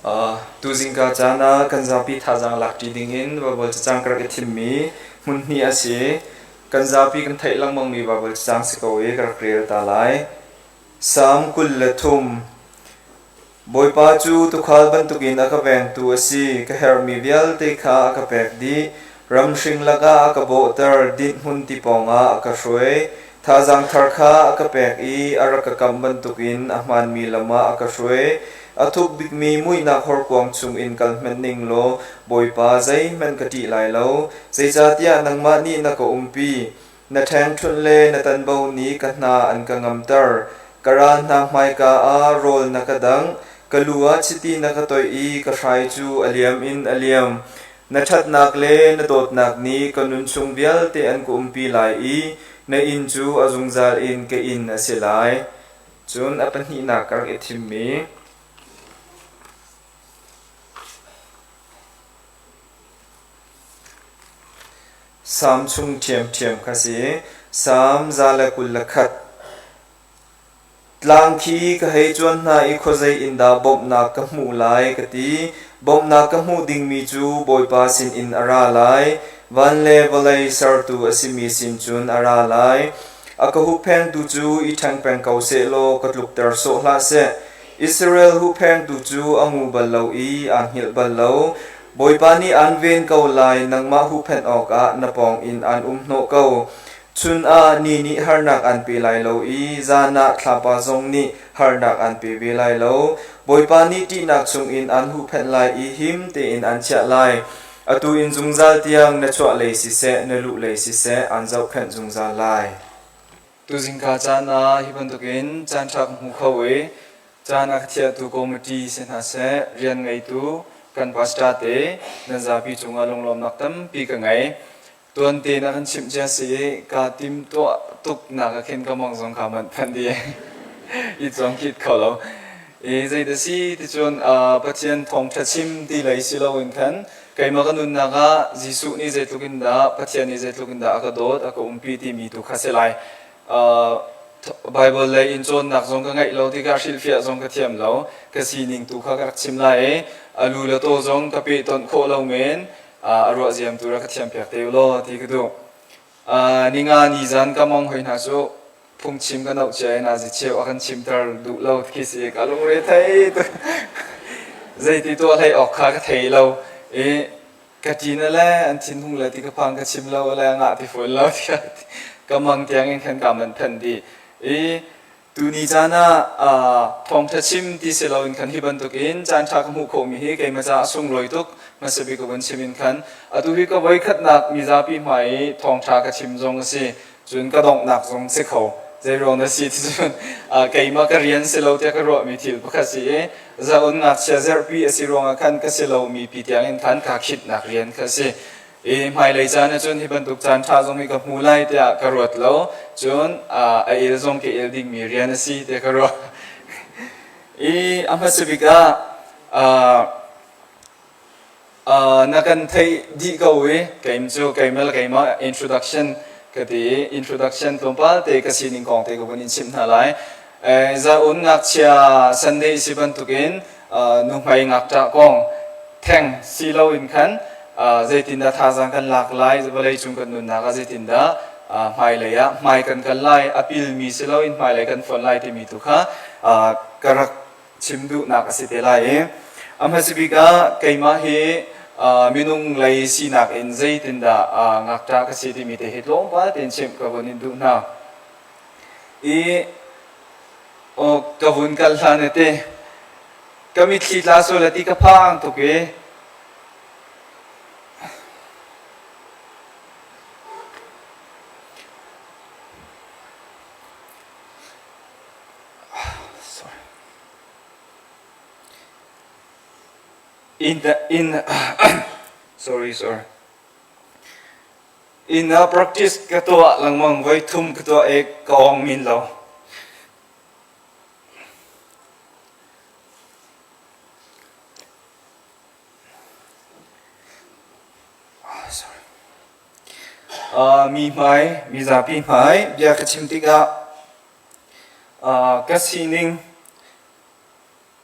Tuzingka caan ah kan zapi thazaang lakṭi dingin Baibal cacang ka rak i thimmi hmunhnih a si. Kan zapi kan theih lengmangmi Baibal cacang si ko i ka rak rel ta lai. Salm 23. Bawipa cu tuukhal bantukin a ka vengtu a si, ka herhmi vialte kha a ka pek dih. Ramhring lakah a ka bawhter, dinhhmun ti pawngah a ka hruai. Thazaang thar kha a ka pek i a rak ka kamh bantukin a hmaanmi lam ah a ka hruai. A thuk bikmi muihnak horkuang chungin kal hmanh ning law Bawipa zeihmanh ka ṭih lai lo, zeicahtiah nangmah nih na ka umpi. Na ṭhengṭhunh le na tanbo nih ka hna an ka ngamter. Ka ral hna hmaika ah rawl na ka dangh, ka lu ah chiti na ka toih i ka hrai cu a liam in a liam. Na ṭhatnak le na dawtnak nih ka nun chung vialte an ka umpi lai i na inn cu a zungzal in ka inn a si lai. Cun a pahnihnak ka rak i thimmi Salm chung ṭhiamṭhiam kha si. Salm 121. Tlang khi ka hei cuan hna i khuazei in dah bawmhnak ka hmuh lai ka ti. Bawmhnak ka hmuh dingmi cu Bawipa sinin a ra lai. Van le vawlei sertu a simi sin cun a ra lai. A ka hupphengtu cu i ṭheng peng ko sehlaw ka tlukter sawh hlah seh. Israel huhphengtu cu a ngu bal lo i aa hngilh bal lo. Bawipa nih aan ven ko lai, nangmah huhphenh awkah na pawngin aan um hnawh ko. Chun ah ni nih harnak an pe lai lo i zan ah thlapa zong nih harnak an pe ve lai lo. Bawipa nih ṭihnak chungin aan huhphenh lai i him tein aan chiah lai. Atu in zungzal tiang na chuahlei siseh, na luhlei siseh, aan zohkhenh zungzal lai. Tuzingka caan ah hi bantukin caanṭha ka hmu kho i caan a ka thiahtu committee si hna seh, rian ngeitu kan pastor te nan zapi cungah lunglawmnak tampi ka ngei. Tuan tein a kan chimh cia si i kaa timtuah tuk nak ah khin ka mang zong kaa manh phanh dih i cawng khit kho lo. I zeidah si ticun Pathian thawngṭha chim ti lei si loin khan keimah ka nunnak ah Jesuh nih zeitluk in dah Pathian nih zeitluk in dah a ka dawt, a ka umpi timi tu kha si lai. Bible lei in cawnnak zong ka ngeih lo tikah hrilhfiah zong ka thiam lo. Ka sining tu kha ka rak chim lai i a lu le taw zong ka pehtonh khawh lo men a ruah ziam tu rak ka thiam piak te u law ti ka duh. Ninga ni zan ka mong hoi hna cu phungchim ka noh cia in a zicheu a kan chimter duh lo khi si ka lungre thei tu zeiti tuah hlei awk kha ka thei lo i ka ṭin le an thin hung le ti ka phang ka chim lo le ngah ti fawn lo ka mang tiang in khan ka man phen di i Tuni caan ah thawngṭha chim ti si loin khan hi bantukin caanṭha ka hmuh khawhmi hi keimah caah a sunglawi tuk. Hmasa bik ka vun chim in khan atu hi ka voikhatnak mizapi hmai i thawngṭha ka chim zong a si. Cun ka donghnak zong si kho. Zeiruang dah si ti cun keimah ka rian si lo tiah ka ruahmi thil pakhat si i zaun ngakchia zerhpi a si ruangah khan ka si lomi pi tiangin khan kaa khitnak rian kha a si. I hmailei caan ahcun hi bantuk caan ṭha zong hi ka hmu lai tiah ka ruat lo. Cun a el zong ka el dingmi rian a si tiah ka ruah. I a hmasa bik ah na kan theih dih ko i keim cu keimah le keimah introduction ka ti i introduction tlawmpal te ka sining kong te ka vun in chimh hna lai. Zaun ngakchia Sunday si bantukin nuhmei ngakṭah kong theng si loin khan zeitindah thazaang kan lak lai, vawlei cung kan nunnak ah zeitindah hmailei ah hmai kan kal lai, a pilmi si loin hmailei kan fonh lai timi tu kha ka rak chim duhnak a si te lai i a hmasa bik ah keimah hi minung lei sinak in zeitindah ngakṭah ka si timi te hi tlawmpal tein chimh ka vun in duh hna. I ka vun kal hlan te ka mitthli tla sual ti ka phang tuk i in the in sorry sorry Inn ah practice ka tuah lengmang voi thum ka tuah i ka ong min lo. Mi hmai, mi zapi hmai bia ka chim tikah ka sining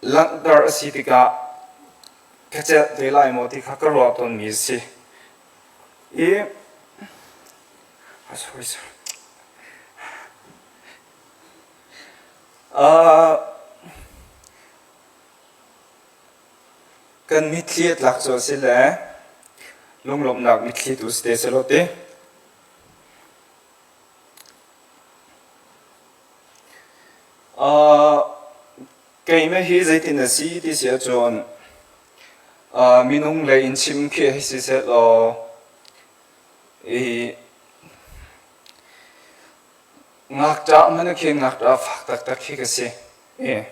langhter a si tikah Ka celh te lai maw ti kha ka ruah tawnmi a si. I sorry sorry. Uh, kan mitthli a tlak cu a si le lunglawmhnak mitthli tu si te selaw ti. Uh, keimah hi zeitin a si ti si ahcun uh, minung lei in chim khi hei si sehlaw i ngakṭah hmanh khi ngakṭah fak taktak khi ka si. Eh.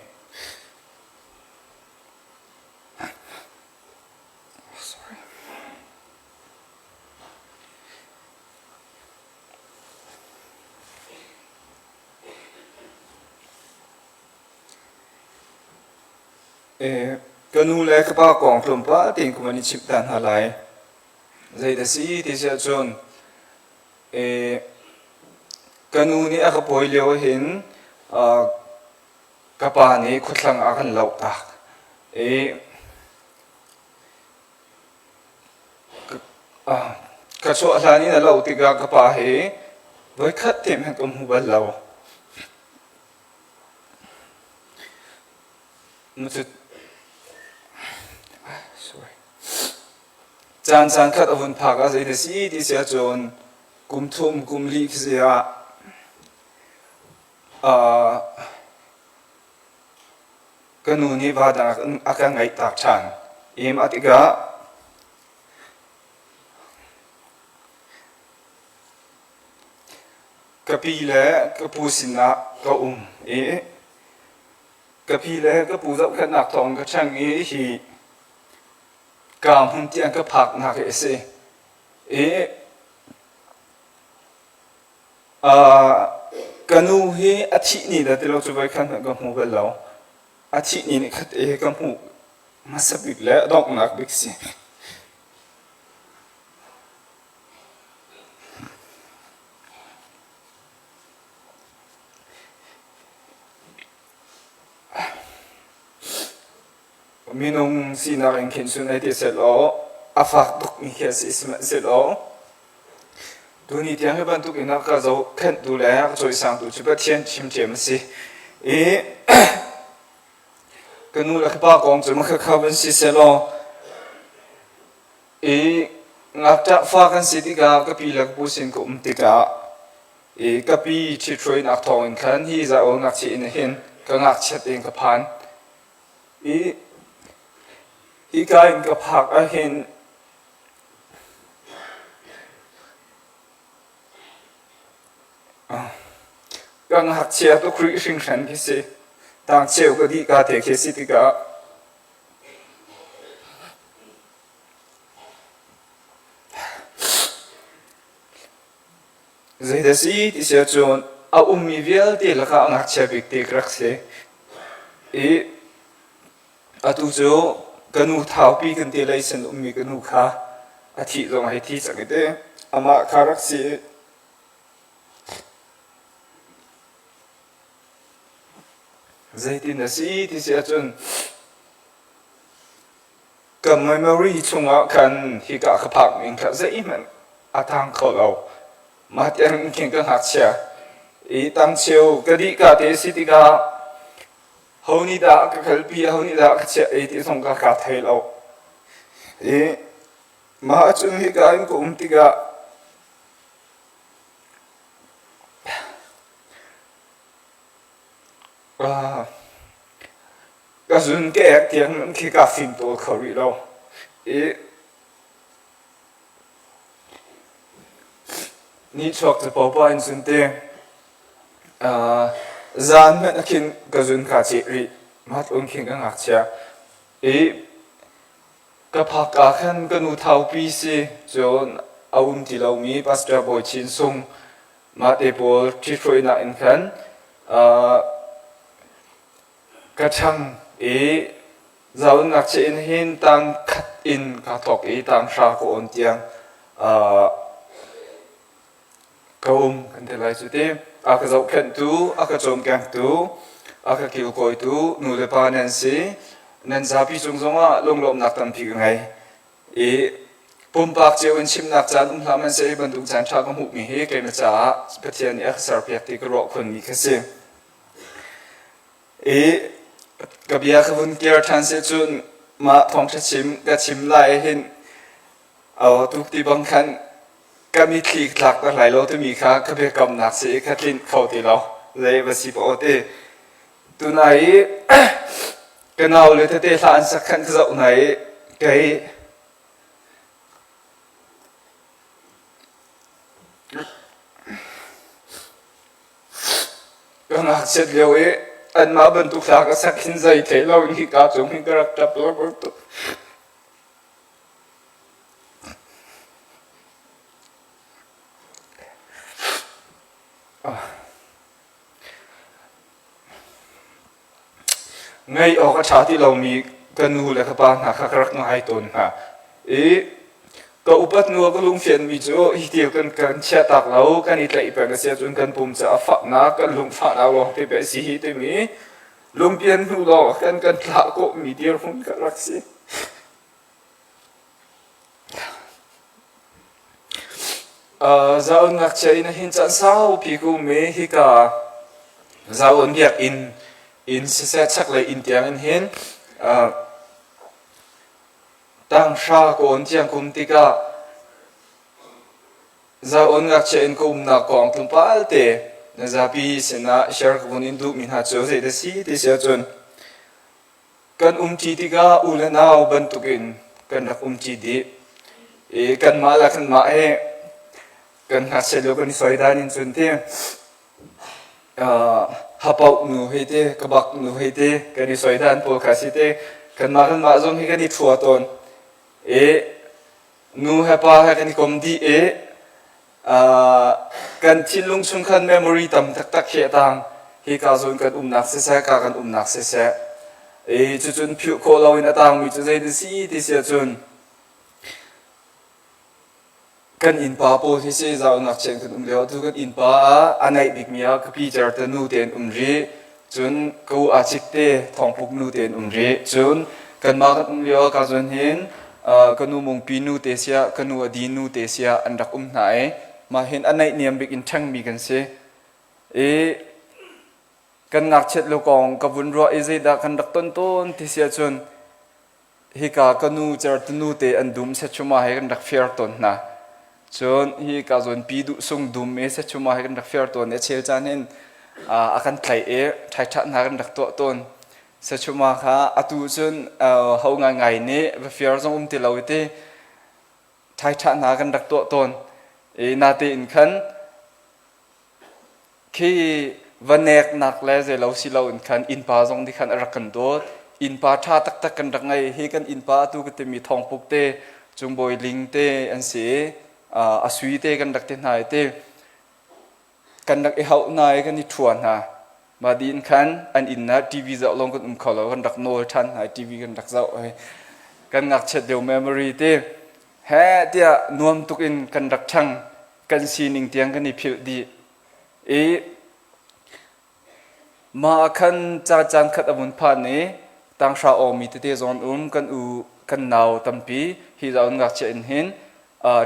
Sorry. Ka nu le ka pa kong tlawmpal tein ka van i chimh ta hna lai. Zei dah si ti si ahcun ka nu nih a ka pawi lio ahhin ka pa nih khuathlang a kan lohtak i Ka chuah hlan in a lo tikah ka pa hi voikhat te hmanh ka hmu bal lo. Caan caan khat a vun phak ah zei na si ti si ahcun kum thum kum li khi si ah Ka nu nih va dang a ka ngaihtak ṭhan. I mah tikah ka pi le ka pu sinah ka um i ka pi le ka pu zohkhenhnak thawng ka ṭhang i hi ka hmun tiang ka phaknak hi a si. I Ka nu hi a thih ni dah ti lo cu voikhat hmanh ka hmu bal lo. A thih ni nih khat te ka hmuh hmasa bik le a donghnak bik si. Minung sinak in khin cun ei ti sehlaw a fak tukmi khi a si. Sihmanhsehlaw tuni tiang hi bantuk in a ka zohkhenhtu le a ka cawisangtu cu Pathian ṭhiamṭhiam a si. I ka nu le ka pa kong cu makhakha van si sehlaw i ngakṭah fa kan si tikah ka pi le ka pu sin ka um tikah i ka pi ṭhithruainak thawngin khan hi za-awl ngakchia inn ah hin ka ngakchiat in ka phan. I hika in ka phak ahhin ka ngakchia tuk rih hringhran khi si. Tangcheu ka dih ka te khi si tikah Zeidah si ti si ahcun a ummi vialte lakah a ngakchia bik te ka rak si. I atu cu ka nu thaupi kan ti lei sin ummi ka nu kha a thih zong hei thi cang i te amah kha rak si. Zeitin a si ti si ahcun Ka memory chungah khan hika ka phak ning kha zeihmanh a tang kho lo. Mah tiang khin ka ngakchia. I tangcheu ka dih ka te si tikah ho nih dah ka kalpi, ho nih dah ka chiah ei ti zong ka ka thei lo. I mah cun hika in ka um tikah Ka zun ka ek tiang khi kaa fimtawl kho rih lo. I nihchuak capo pa in cun te zan hmanh ah khin ka zun kaa ceh rih. Mat un khin ka ngakchia. I ka phak ah khan ka nu thaupi si cun a um ti lomi Pastor Bawi Chin Sung mah te pawl ṭhithruainak in khan Ka ṭhang i zaulnak che in hin tang khat in kaa thawk i tang hra ka awn tiang ka um kan ti lai cu ti. A ka zohkhenhtu, a ka cawmkengtu, a ka kilkawitu nu le pa nan si. Nan zapi cung zongah lunglawmhnak tampi ka ngei. I pumpak cio in chimnak caan um hlah hmanhseh hi bantuk caan ṭha ka hmuhmi hi keimah caah Pathian nih a ka serpiak ti ka ruah khunmi kha si. I ka bia ka vun kir ṭhan seh cun mah thawngṭha chim ka chim lai hin tuk ti bang khan ka mitthli tlak ta lai lo timi kha ka biakamnak si i ka tlinh kho ti lo. Zei va si paoh ti. Tunai i ka nau le tete hla an sak khan ka zoh hna i kei ka ngakchiat lio i anmah bantuk hla ka sak hin zei thei lo in hika cung hin ka rak ṭap lo tuk. Ngaih awk a ṭha ti lomi ka nu le ka pa hna kha ka rak ngai tawn hna. I ka upat hnu ah ka lungfianmi cu hi thil kan kan chiahtak lo, kan i tlaih peng a si ahcun kan pum cu a fahnak, kan lungfahnak lawng te pei a si hi timi lungpian hnu lawng ah khan kan thlah khawhmi dirhmun ka rak si. Zaun ngakchia in hin caan saupi ka um i hika Zaun biakinn inn siseh chaklei inn tiang in hin tanghra ka awn tiang ka um tikah Zaun ngakchia in ka umnak kong tlawmpal te na zapi sinah share ka vun in duhmi hna cu zeidah si ti si ahcun Kan umṭi tikah u le nau bantukin kan rak umṭi dih. I kanmah le kanmah hi kan ngakchia lio kan i soi dan in cun ti hapauk nu hei ti kabak nu hei ti kan i soi dan pawl kha si ti kanmah kanmah zong hi kan i ṭhua tawn. I nu he pa he kan i kom dih i kan thinlung chung khan memory tam taktak hi a tang. Hika zawn kan umnak siseh, ka kan umnak siseh. I cucun philh khawh loin a tangmi cu zei si ti si ahcun kan innpa pawl hi si zaunak chian kan um lio atu kan innpa ah a naih bikmi ah ka pi cer te nu te an um rih. Cun ka u aa cik te thawngpuk nu te an um rih. Cun kanmah kan um lio ah ka zawn hin ka nu mungpi nu te siah ka nu a di nu te siah an rak um hna i mah hin a naihniam bik in ṭhengmi kan si. I kan ngakchiat lo kong ka vun ruah i zeidah kan rak ton tawn ti si ahcun hika ka nu certunu te an dum sechuma he kan rak fiar tawn hna. Cun hi ka zawn pi duh sung dum i sechuma he kan rak fiar tawn i a chel caan hin a kan tlaih i ṭhaiṭha hna kan rak tuah tawn. Sechuma kha atu cun ho ngaingai nih va fiar zong um ti lo i ti ṭhaiṭha hna kan rak tuah tawn. I natein khan Khi va neknak le zeilo si loin khan innpa zong nih khan a rak kan dawt. Innpa ṭha taktak kan rak ngei. Hi kan innpa atu ka timi Thawngpuk te, Cungbawi Ling te an si i a sui te kan rak ti hna i ti kan rak i hauh hna i kan i ṭhua hna. Mah dih in khan an inn ah TV zoh lawng kan um kho lo. Kan rak nawl ṭhan hna i TV kan rak zoh. Kan ngakchiat lio memory ti he tiah nuam tuk in kan rak ṭhang. Kan sining tiang kan i philh dih. I mah ah khan ca caan khat a vun phan i tanghra awmi tete zong an um kan u kan nau tampi hi zaun ngakchia in hin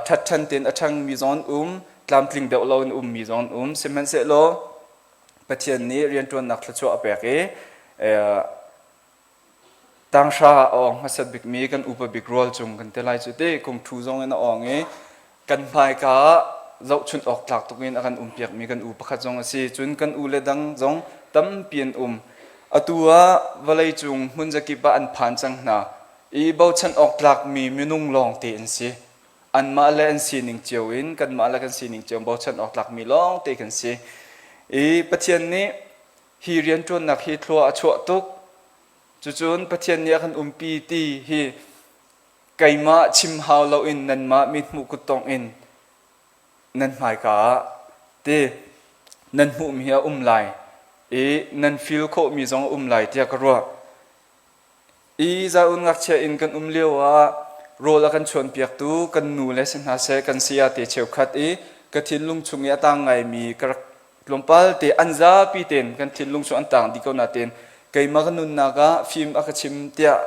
ṭhat ṭhan tein a ṭhangmi zong an um tlamtling deuh lo in ummi zong an um sihmanhsehlaw Pathian nih rianṭuannak thluachuah a pek i Tanghra a awng hmasat bikmi kan upa bik rual cung kan ti lai cu ti kungṭhu zong in a awng i kan hmaika ah zohchunh awk tlak tuk in a kan umpiakmi kan u pakhat zong a si. Cun kan u le dang zong tampi an um. Atu ah vawleicung hmun zakip ah an phan cang hna i bochan awk tlakmi minung lawngte an si. Anmah le an sining cio in kanmah le kan sining cio bochan awk tlakmi lawngte kan si. I Pathian nih hi rianṭuannak hi thlua a chuah tuk. Cucun Pathian nih a kan umpi ti hi keimah chim hau loin nanmah mithmuh kuttongh in nan hmaika ah ti nan hmuhmi hi a um lai i nan feel khawhmi zong a um lai tiah ka ruah. I zaun ngakchia in kan um lio ah rawl a kan chuanpiaktu kan nu le si hna seh kan saya te cheukhat i ka thinlung chung i a tang ngaimi ka rak tlawmpal te an zapi tein kan thinlung chung an tang dih ko nain. Keimah ka nunnak ah fim a ka chim tiah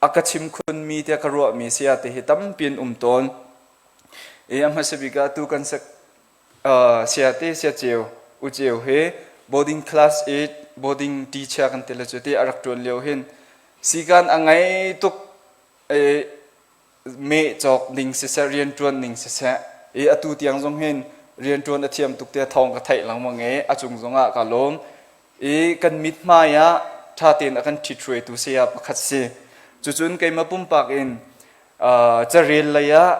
a ka chim khunmi tiah ka ruahmi saya te hi tampi an um tawn. I a hmasa bik ah tu kan sak saya te saya ceu u ceu hi boarding class i boarding teacher kan ti le cu ti a rak ṭuan lio hin sikan a ngei tuk meh cawk ning siseh rianṭuan ning siseh i atu tiang zong hin rianṭuan a thiam tuk tiah thawng ka theih lengmang i a cung zongah ka lawm i kan mithmai ah ṭha tein a kan ṭhithruaitu saya pakhat si. Cucun keimah pumpak in carel lei ah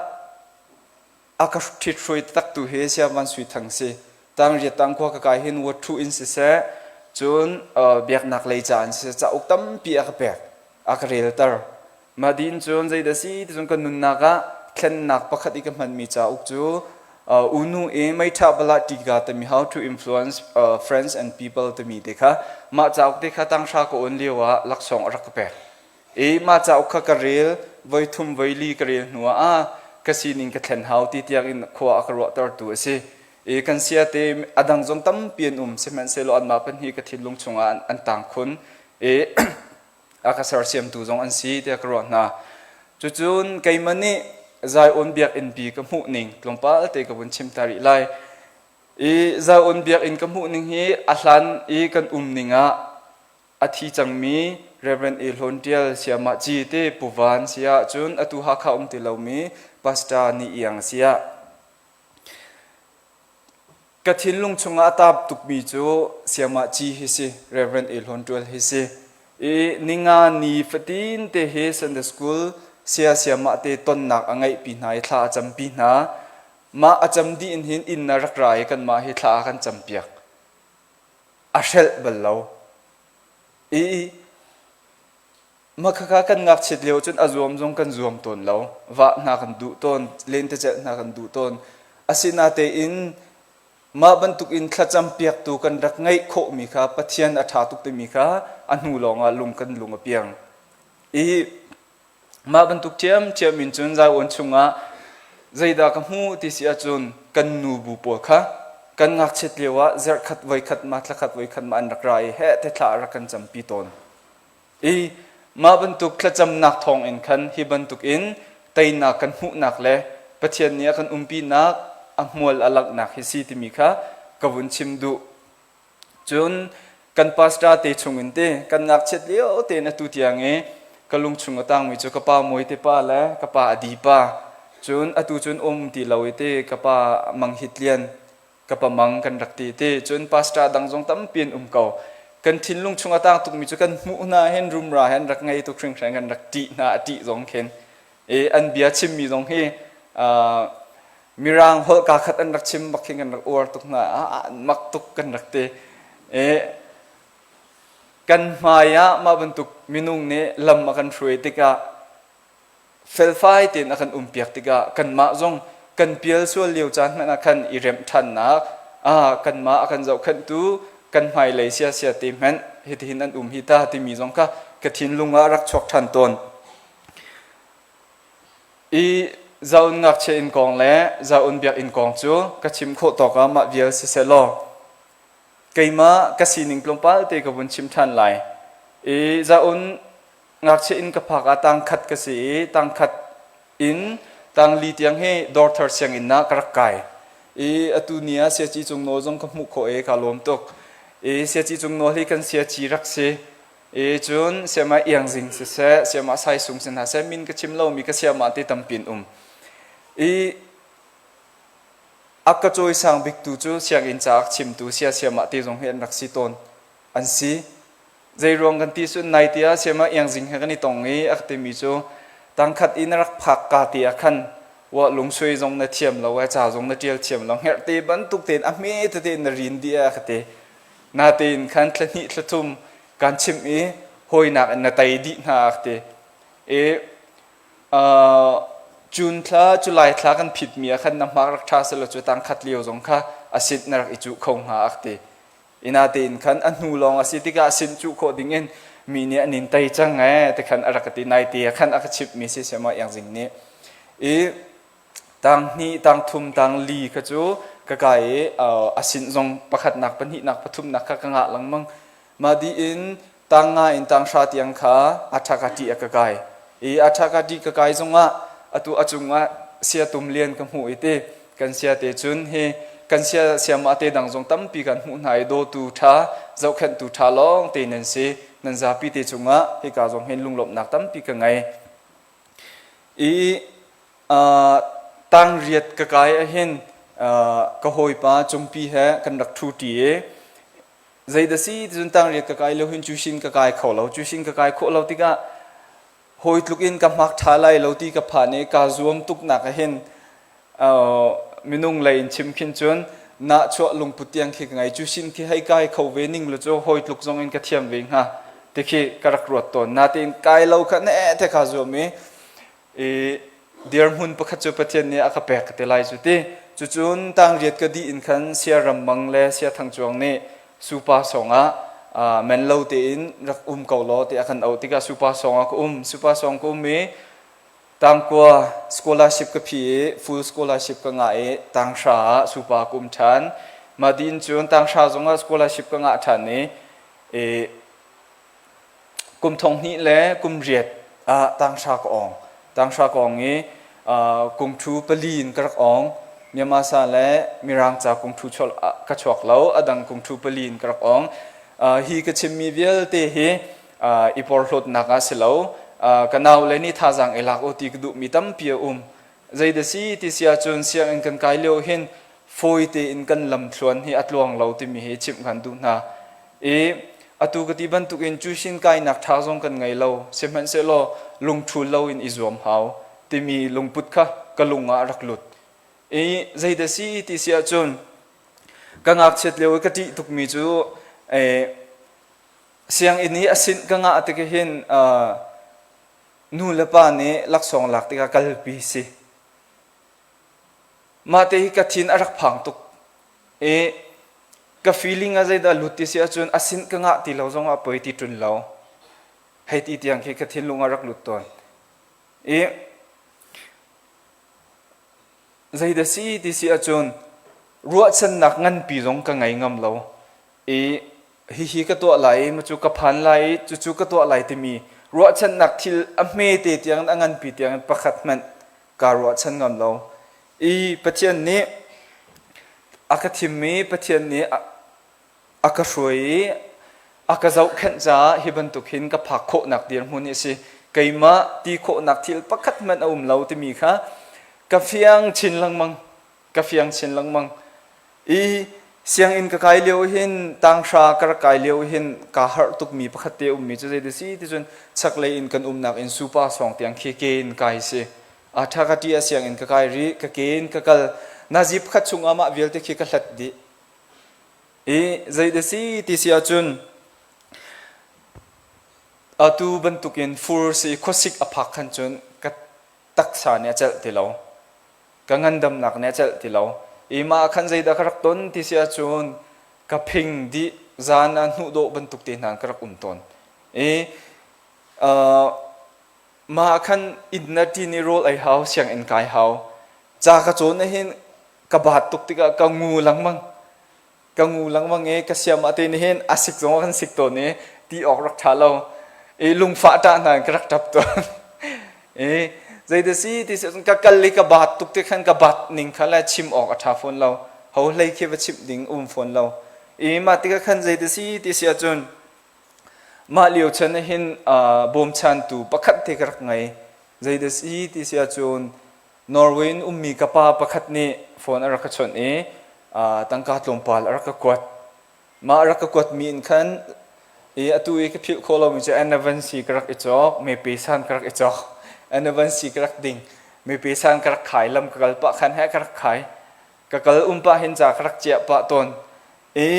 a ka ṭhithruai taktu hi Saya Van Sui Thang si. Tangriat tangkhua ka kai hin watṭhu in siseh cun biaknak lei ca in siseh cauk tampi a ka pek a ka relter. Mah din cun zeidah si ti cun kan nunnak ah thlennak pakhat i ka hmanmi cauk cu unu i meitha bala tika timi How to Influence Friends and People timi te kha mah cauk te kha tanghra ka on lio ah laksawng a rak ka pek. I mah cauk kha ka rel voi thum voi li ka rel hnu ah ka sining ka thlen hau ti tiang in khua a ka ruahtertu a si. I kan sia te a dang zong tampi an um sihmanhsehlaw anmah pahnih ka thinlung chungah an tang khun. I a ka sersiamtu zong an si tiah ka ruah hna. Cucun keimah nih Zion biakinn pi ka hmuh ning tlawmpal te ka vun chim ta rih lai. I Zion biakinn ka hmuh ning hi a hlan i kan um ning ah a thi cangmi Reverend A. Hlawn Tial Siamah Ci te Pu Van siah cun atu Hakha um ti lomi Pastor Ni Iang siah Ka thinlung chungah a taap tukmi cu Siamah Ci hi si, Reverend A. Hlawn Ṭual hi si. I ninga ni fatin te hi Sunday School saya siamah te tonnak a ngeihpi hna i thla a campi hna. Mah a cam dih in hin inn na rak ra i kanmah hi thla a kan campiak. A hrelh bal lo. I Mah khakha kan ngakchiat lio cun a zuam zong kan zuam tawn lo. Vah hna kan duh tawn, lentecelh hna kan duh tawn. Asinatein mah bantukin thlacam piaktu kan rak ngeih khawhmi kha Pathian a ṭha tuk timi kha a hnu lawngah lung kan lung a piang. I mah bantuk ṭhiamṭhiam in cun Zion chungah zeidah ka hmuh ti si ahcun kan nu bu pawl kha kan ngakchiat lio ah zarhkhat voikhat ma thlakhat voikhat ma an rak ra i heh te thla a rak kan campi tawn. I mah bantuk thlacamnak thawngin khan hi bantukin teinak kan hmuhnak le Pathian nih a kan umpinak a hmual a langhnak hi si timi kha ka vun chim duh. Cun kan pastor te chungin te kan ngakchiat lio tein atu tiang i ka lung chung a tangmi cu ka pa Mawi te pa le ka pa Adi pa cun atu cun um ti lo i te ka pa Mang Hit Lian ka pamang kan rak ti ti cun pastor dang zong tampi an um ko kan thinlung chung a tang tukmi cu kan hmuh hna hin rumra hin rak ngei tuk hringhran kan rak ṭih hna a ṭih zong khin i an bia chimmi zong hi mirang holh ka khat an rak chim bak khin kan rak uar tuk hna mak tuk kan rak ti i kan hmai ah mah bantuk minung nih lam a kan hruai tikah felfai tein a kan umpiak tikah kanmah zong kan pial sual lio caan hmanh ah khan i remh ṭhannak ah kanmah a kan zohkhenhtu kan hmailei siasia te hmanh hitihin an um hi ta timi zong kha ka thinlung ah rak chuak ṭhan tawn. I zaun ngakchia inn kong le zaun biakinn kong cu ka chim khawh tawk ah mah vial siseh law keimah ka sining tlawmpal te ka vun chim ṭhan lai. I zaun Ngakchia inn ka phak ah tangkhat ka si i tangkhat in tangli tiang hi dawrthar sianginn ah ka rak kai. I atu ni ah Siaci Cung Nawl zong ka hmuh khawh i kaa lawm tuk. I Siaci Cung Nawl hi kan siaci rak si. I cun siamah Iangzing siseh, siamah Saisung si hna seh, min ka chim lomi ka siamah te tampi an um. I a ka cawisang biktu cu sianginn ca a chimtu sia siamah te zong hi an rak si tawn. An si. Zeiruang kan ti cun nai tiah siamah iangzing he kan i tong i a ka timi cu tangkhat i na rak phak ka ti ah khan wa lungsui zong na thiam lo ai ca zong na ṭial thiam lo hngerhte bantuk tein a hme tete na rin dih a ka ti. Natein khan thla hnih thla thum kan chimh i hawinak in na tei dih hna a ka ti. I June thla July thla kan phitmi ah khan na hmak rak ṭha selaw cu tangkhat lio zong kha a sit na rak i cuh kho hnga a ka ti. Inatein khan a hnu lawng a si tikah sin cuh khawh dingin mi nih an in tei cang ee ti khan a rak ka ti nai te khan a ka chimhmi si siama iangzing nih i tang hnih tang thum tang li kha cu ka kai i a sin zong pakhatnak pahnihnak pathumnak kha ka ngah lengmang. Mah dih in tang nga in tang hra tiang kha athakati a ka kai. I athakati ka kai zongah atu a cungah sia tum lian ka hmuh i ti kan sia te cun hi kan sia siamah te dang zong tampi kan hmuh hna i dawtu ṭha zohkhenhtu ṭha lawng te nan si nan zapi te cungah hika zong hin lunglawmhnak tampi ka ngei. I tangriat ka kai ahhin ka hawipa Cungpi he kan rak ṭhu ṭi i zeidah si ticun tangriat ka kai lo hin cusin ka kai kho lo. Cusin ka kai khawh lo tikah hawi tluk in ka hmak ṭha lai lo ti ka phan i kaa zuam tuknak ahhin minung lei in chim khin cun nahchuah lungput tiang khi ka ngei. Cusin khi hei kai kho ve ning lu cu hawi tluk zong in ka thiam ve hnga ti khi ka rak ruat tawn. Natein kai lo kha ne te kaa zuam i i dirhmun pakhat cu Pathian nih a ka pek ka ti lai cu ti. Cucun tangriat ka dih in khan sia ram mang le sia thang cuang nih supa song ah men lo tein rak um ko law ti a kan auh tikah supa song ah ka um. Supa song ka um i tangkua scholarship ka phi i full scholarship ka ngah i tanghra ah supa ka um ṭhan. Mah din cun tanghra zongah scholarship ka ngah ṭhan i Kum thong hnih le kum riat ah tanghra ka awng. Tanghra ka awng i kum thu pali in ka rak awng. Myanmar sa le Mirang ca kum thu ka chuak lo. A dang kum thu pali in ka rak awng. Hi ka chimmi vialte hi i porhlawtnak ah si lo. Ka nau le nih thazaang i lak u ti ka duhmi tampi a um. Zeidah si ti si ahcun sianginn kan kai lio hin fawi tein kan lamthluan hi a tluang lo timi hi chimh kan duh hna. I atu ka ti bantukin cusin kainak ṭha zong kan ngei lo. Sihmanhsehlaw lungṭhul loin i zuam hau timi lungput kha ka lung ah a rak lut. I zeidah si ti si ahcun ka ngakchiat lio i ka ṭih tukmi cu sianginn i a sinh ka ngah tik hin nu le pa nih laksawng lak tikah kalpi si. Mah te hi ka thin a rak phang tuk. I ka feeling ah zeidah lut ti si ahcun a sin ka ngah ti lo zong ah poi ti ṭun lo. Hei ti tiang khi ka thinlung ah rak lut tawn. I zeidah si ti si ahcun ruahchannak nganpi zong ka ngei ngam lo. I hihi ka tuah lai i macu ka phan lai i cucu ka tuah lai timi ruahchannak thil a hmete tiang in a nganpi tiang in pakhat hmanh kaa ruahchan ngam lo. I Pathian nih a ka thimmi Pathian nih a ka hruai i a ka zohkhenh caah hi bantuk hin ka phak khawhnak dirhmun hi a si. Keimah ti khawhnak thil pakhat hmanh a um lo timi kha ka fiang chin lengmang. Ka fiang chin lengmang. I sianginn ka kai lio hin tanghra ka rak kai lio hin kaa harh tukmi pakhat te ummi cu zei si ti cun chaklei in kan umnak in supa sawng tiang khi ke in kai si. A tha ka ti a sianginn ka kai rih ka ke in ka kal nazi pakhat chung ah mah vialte khi ka hlat dih. I zei si ti si ahcun atu bantukin fur si khuasik a phak khan cun ka taksa nih a celh ti lo. Ka ngandamnak nih a celh ti lo. I mah ah khan zeidah ka rak ton ti si ahcun ka phing dih zan ah hnuhdawh bantuk te hna ka rak um tawn. I mah ah khan inn na ṭin i rawl ei hau, sianginn kai hau. Ca ka cawn ahhin ka baat tuk tikah ka ngu lengmang. Ka ngu lengmang i ka siam ah te nih hin a sik zong a kan sik tawn i ti awk rak ṭha lo. I lungfah ṭah hna in ka rak ṭap tawn. I zeidah si ti si ka kal i ka baat tuk te khan ka baat ning kha le chim awk a ṭha fawn lo. Ho hlei khi va chimh ding um fawn lo. I mah tikah khan zeidah si ti si ahcun mah lio chan ah hin bawmchantu pakhat te ka rak ngei. Zeidah si ti si ahcun Norway in ummi ka pa pakhat nih phone a rak ka chawnh i tangka tlawmpal a rak ka kuat. Mah a rak ka kuatmi in khan i atu i ka philh khawh lomi cu Anavansi ka rak i cawk, mepe san ka rak i cawk, Anavansi ka rak ding, mepe san ka rak khai, lam ka kal pah khan he ka rak khai. Ka kal um pah hin ca ka rak ciah pah tawn. I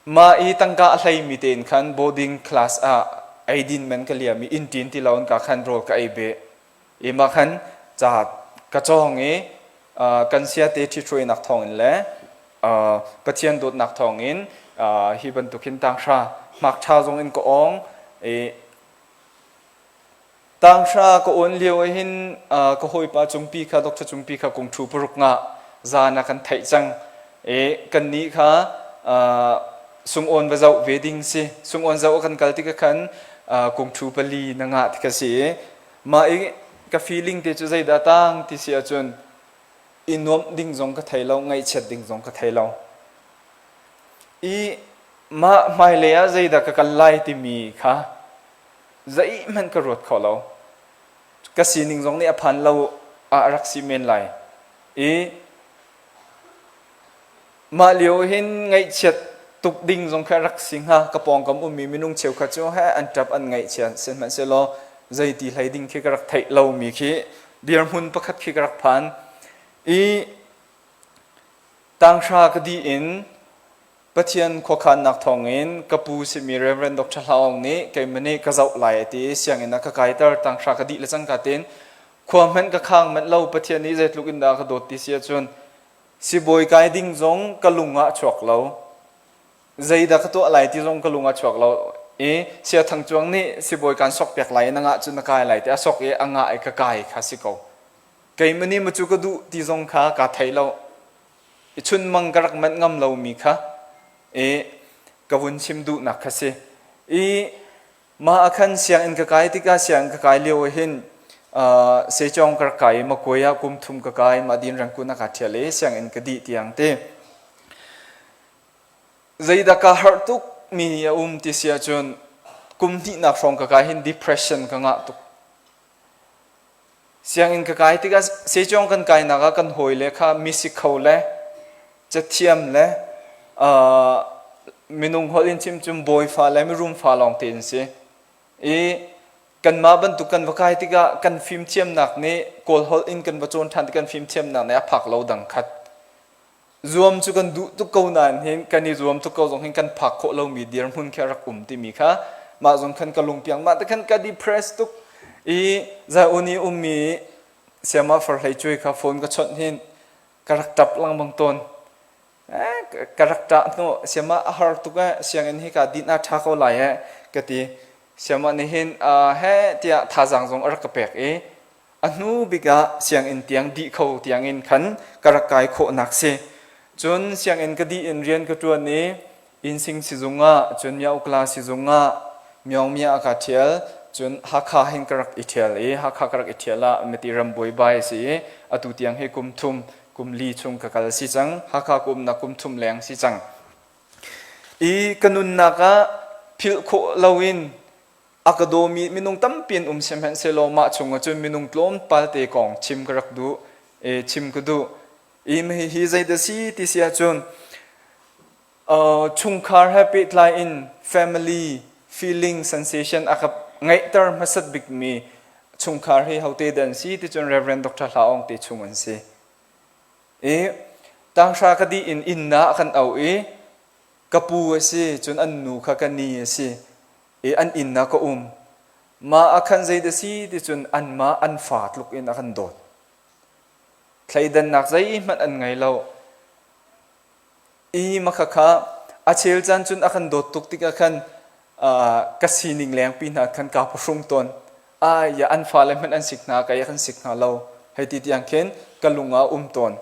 mah i tangka a hleimi tein khan boarding class ah eidin man ka liam i inn ṭin ti lo in ka khan rawl ka ei beh. I mah khan ca ka cawng i kan siate ṭhithruainak thawngin le Pathian dawtnak thawngin hi bantuk hin tanghra hmakṭha zong in ka awng i tanghra ka awn lio ah hin ka hawipa Cungpi kha Dr. Cungpi kha kum ṭhu paruk nga zan a kan theih cang i kannih kha. Sungawn va zoh ve ding si. Sungawn zoh kan kal tikah khan kungthu pali na ngah ti ka si i mah i ka feeling te cu zeidah tang ti si ahcun i nuamh ding zong ka thei lo, ngaihchiat ding zong ka thei lo. I mah hmailei ah zeidah ka kal lai timi kha zeihmanh ka ruat kho lo. Ka sining zong nih a phan lo ah a rak si men lai. I mah lio hin ngaihchiat tuk ding zong kha rak si hnga. Ka pawngkam ummi minung cheukhat cu he an ṭap an ngaihchia sihmanhsehlaw zeiti hlei ding khi ka rak theih lomi khi dirhmun pakhat khi ka rak phan. I tanghra ka dih in Pathian khuakhannak thawngin ka pu simi Reverend Dr. Hla Aung nih keimah nih ka zoh lai a ti i sianginn ah ka kaiter tanghra ka dih le cangka tein khua hmanh ka khang manh lo Pathian nih zeitluk in dah ka dawt ti si ahcun sibawi kai ding zong ka lung ah a chuak lo zeidah ka tuah lai ti zong ka lung ah chuak lo i Sia Thang Cuang nih sibawi kan sok piak lai i na ngah cu na kai lai ti a sok i a ngah i ka kai kha si ko keimah nih macu ka duh ti zong kha kaa thei lo i chunmang ka rak manh ngam lomi kha i ka vun chim duhnak kha si. I mah ah khan sianginn ka kai tikah sianginn ka kai lio ah hin sechawng ka rak kai i Makuai ah kum thum ka kai mah din Rangoon ah kaa ṭhial i sianginn ka dih tiang ti. Zeidah kaa harh tuk mi a um ti si ahcun kum hnihnak hrawng ka kai hin depression ka ngah tuk. Sianginn ka kai tikah sehcawng kan kainak ah kan hawile kha misikho le cathiam le minung holh in chim cun bawifa le mirum fa lawng te an si. I kanmah bantuk kan va kai tikah kan fimthiamnak nih Kawl holh in kan va cawn ṭhan tik kan fimthiamnak nih a phak lo dang khat. Zuam cu kan duh tuk ko nain hin kan i zuam tuk ko zong hin kan phak khawh lomi dirhmun khi a rak um timi kha mah zong khan ka lungpiang mah te khan ka depress tuk i Zion i ummi siama farhlei cuai kha phone ka chawnh hin ka rak ṭap lengmang tawn. Ka rak ṭah hnu siama a har tuk eh sianginn hi ka din a ṭha ko lai eh ka ti. Siama nih hin he tiah thazaang zong a rak ka pek i A hnu bik ah sianginn tiang dih kho tiangin khan ka rak kai khawhnak si. Cun sianginn ka dih in rian ka ṭuan i Innsing sizung ah cun Myaukla sizung ah Myaungmya ah kaa ṭhial. Cun Hakha hin ka rak i ṭhial i Hakha ka rak i ṭhial ah Meti ram buaibai a si i atu tiang hi kum thum kum li chung ka kal si cang. Hakha ka umnak kum thum leng si cang. I ka nunnak ah philh khawh loin A ka dawmi minung tampi an um sihmanhsehlaw mah chungah cun minung tlawmpal te kong chim ka rak duh, e, chim ka duh. I hihi zeidah si ti si ahcun chungkhar he pehtlai in family feeling sensation a ka ngeihter hmasat bikmi chungkhar hi hote dah an si ti cun Reverend Dr. Hla Aung te chung an si. I tanghra ka dih in inn ah kan auh i ka pu a si cun an nu kha ka ni a si. I an inn ah ka um. Mah ah khan zei dah si ti cun anmah an fa tluk in a kan dawt. Thleidannak zeihmanh an ngei lo. I makhakha a chel caan cun a kan dawt tuk tikah khan ka sining lengpi hna khan kaa phuhrung tawn. Ai, an fale hmanh an sik hna, kei a kan sik hna lo. Hei ti tiang khin ka lung ah um tawn.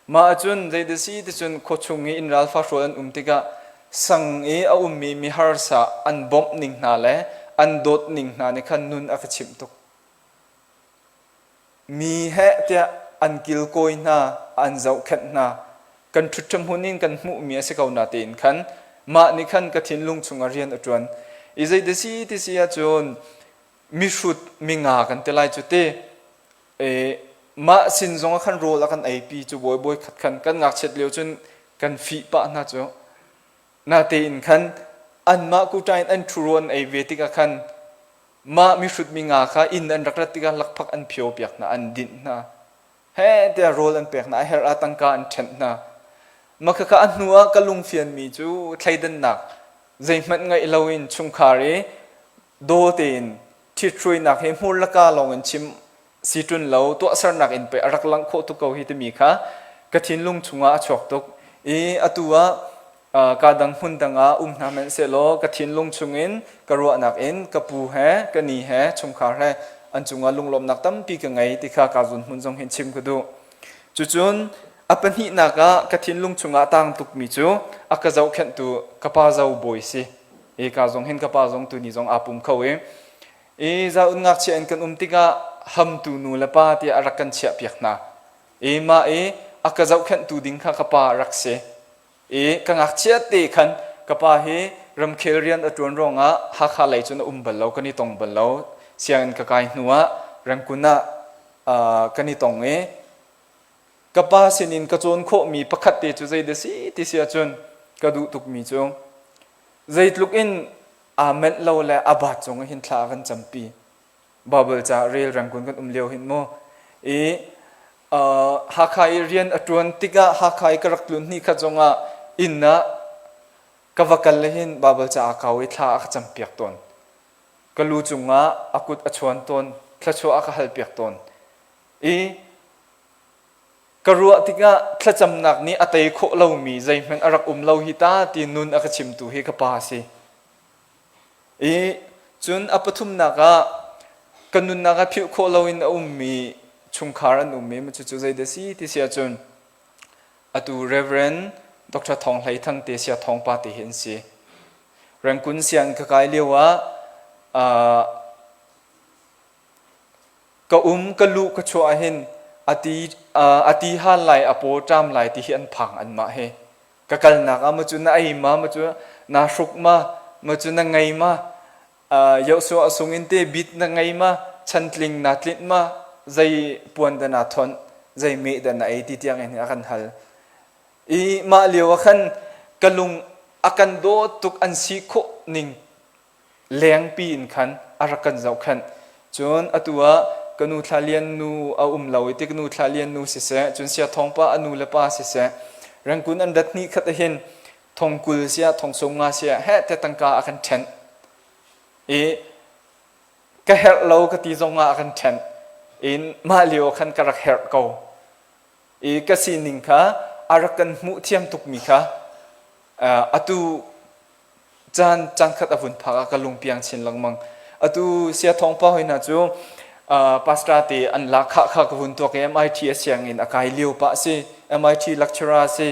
Mah ahcun zeidah si ticun khuachung i innral fahrual an um tikah sang i a ummi miharsa an bawmh ning hna le an dawt ning hna nih khan nun a ka chimh tuk. Mi heh tiah an kilkawi hna, an zohkhenh hna. Kan ṭhutṭha hmun in kan hmuhmi a si ko na tein khan mah nih khan ka thinlung chungah rian a ṭuan. I zeidah si ti si ahcun mihrut minga kan ti lai cu ti. Mah sin zong ah khan rawl a kan eipi cu bawi bawi khat khan kan ngakchiat lio cun kan fih pah hna cu. Natein khan anmah kuṭa in an ṭhuro an ei ve tikah khan mah mihrut mi nga kha inn an rak rat tikah lakphak an phio piak hna, an dinh hna. He tiah rawl an pek hna, a herh ah tangka an ṭhenh hna. Mah khakha a hnu ah ka lungfianmi cu thleidannak zeihmanh ngeih loin chungkhar i daw tein ṭhithruainak hi hmur le kaa lawng in chim si ṭun lo tuahsernak in pei a rak langh khawh tuk ko hi timi kha ka thinlung chungah a chuak tuk i atu ah ka dang hmun dang ah um hna hmanh sehlaw ka thinlung chungin ka ruahnak in ka pu he ka ni he chungkhar he an cungah lunglawmhnak tampi ka ngei ti kha ka zun hmun zong hin chim ka duh. Cucun a pahnihnak ah ka thinlung chungah tang tukmi cu a ka zohkhenhtu ka pa zo bawi si. I ka zong hin ka pa zong tuni zong aa pum kho i i zaun ngakchia in kan um tikah hamtu nu le pa tiah a rak kan chiah piak hna. I mah i a ka zohkhenhtu ding kha ka pa a rak si. I ka ngakchia te khan ka pa hi ramkhel rian a ṭuan ruangah Hakha lei cun a um bal lo, kan i tong bal lo. Sianginn ka kai hnu ah Rangoon ah kan i tong i ka pa sinin ka cawn khawhmi pakhat te cu zei dah si ti si ahcun ka duh tukmi cu zeitluk in aa menh lo le a baat cung hin thla a kan campi. Bible ca rel Rangoon kan um lio hin mu. I Hakha i rian a ṭuan tikah Hakha i ka rak tlun hni khat zongah inn ah ka va kal le hin Bible ca a kau i thla a ka campiak tawn. Ka lu cungah a kut a chuan tawn, thluachuah a ka halpiak tawn. I ka ruah tikah thlacamnak nih a tei khawh lomi zeihmanh a rak um lo hi ta ti nun a ka chimtu hi ka pa a si. I cun a pathumnak ah ka nunnak ah philh khawh loin a ummi chungkhar an um i cucu zeidah si ti si ahcun atu Reverend Dr. Thawng Hlei Thang te sia Thawng pa te hi an si. Rengkun sianginn ka kai lio ah ka um ka luh ka chuah hin ati ati hal lai a paw ṭam lai ti hi an phang anmah he. Ka kalnak ah macu na ei ma macu na hruk ma macu na ngei ma yohsuah sung in te bit na ngei ma chantling na tlinh ma zei puan dah na thonh zei meh dah na ei ti tiang in a kan hal i mah lio ah khan ka lung a kan dawt tuk an si khawh ning lengpi in khan a rak kan zohkhenh. Cun atu ah ka nu Thla Lian nu a um lo i ti ka nu Thla Lian nu siseh, cun Sia Thawng pa a nu le pa siseh, Rengkun an rat hnih khat ahhin thong 20 siah thong 50 siah heh te tangka a kan ṭhenh. I ka herh lo ka ti zong ah a kan ṭhenh. In mah lio khan ka rak herh ko. I ka sining kha a rak kan hmuh thiam tukmi kha atu caan caankhat a vun phak ah ka lungpiang chin lengmang. Atu sia thawngpa hoi hna cu pastor te an lak khah kha ka vun tuak i MIT a sianginn a kai lio pah si MIT lecturer si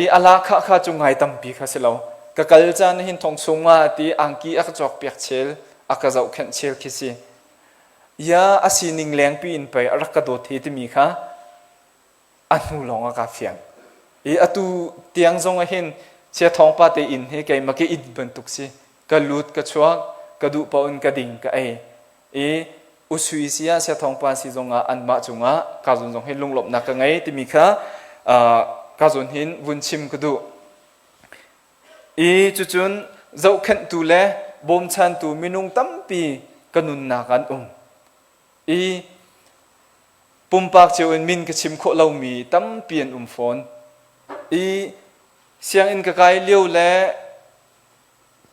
i a lak khah kha cu ngai tampi kha si lo ka kal caan hin thong chung ah ti angki a ka cawk piak chel a ka zohkhenh chel khi si ya a sining lengpi in pei a rak ka dawt hi timi kha a hnu lawng ah kaa fiang. I atu tiang zong ah hin Chia Thawng pa te inn hi keimah ke inn bantuk si. Ka lut ka chuak, ka duh paoh in ka ding ka ei. I usui si ah Chia Thawng pa si zong ah anmah cungah ka zawn zong hin lunglawmhnak ka ngei timi kha ka zawn hin vun chim ka duh. I cucun zohkhenhtu le bawmchantu minung tampi ka nunnak an um. I pumpak cio in min ka chim khawh lomi tampi an um fawn. I sianginn ka kai lio le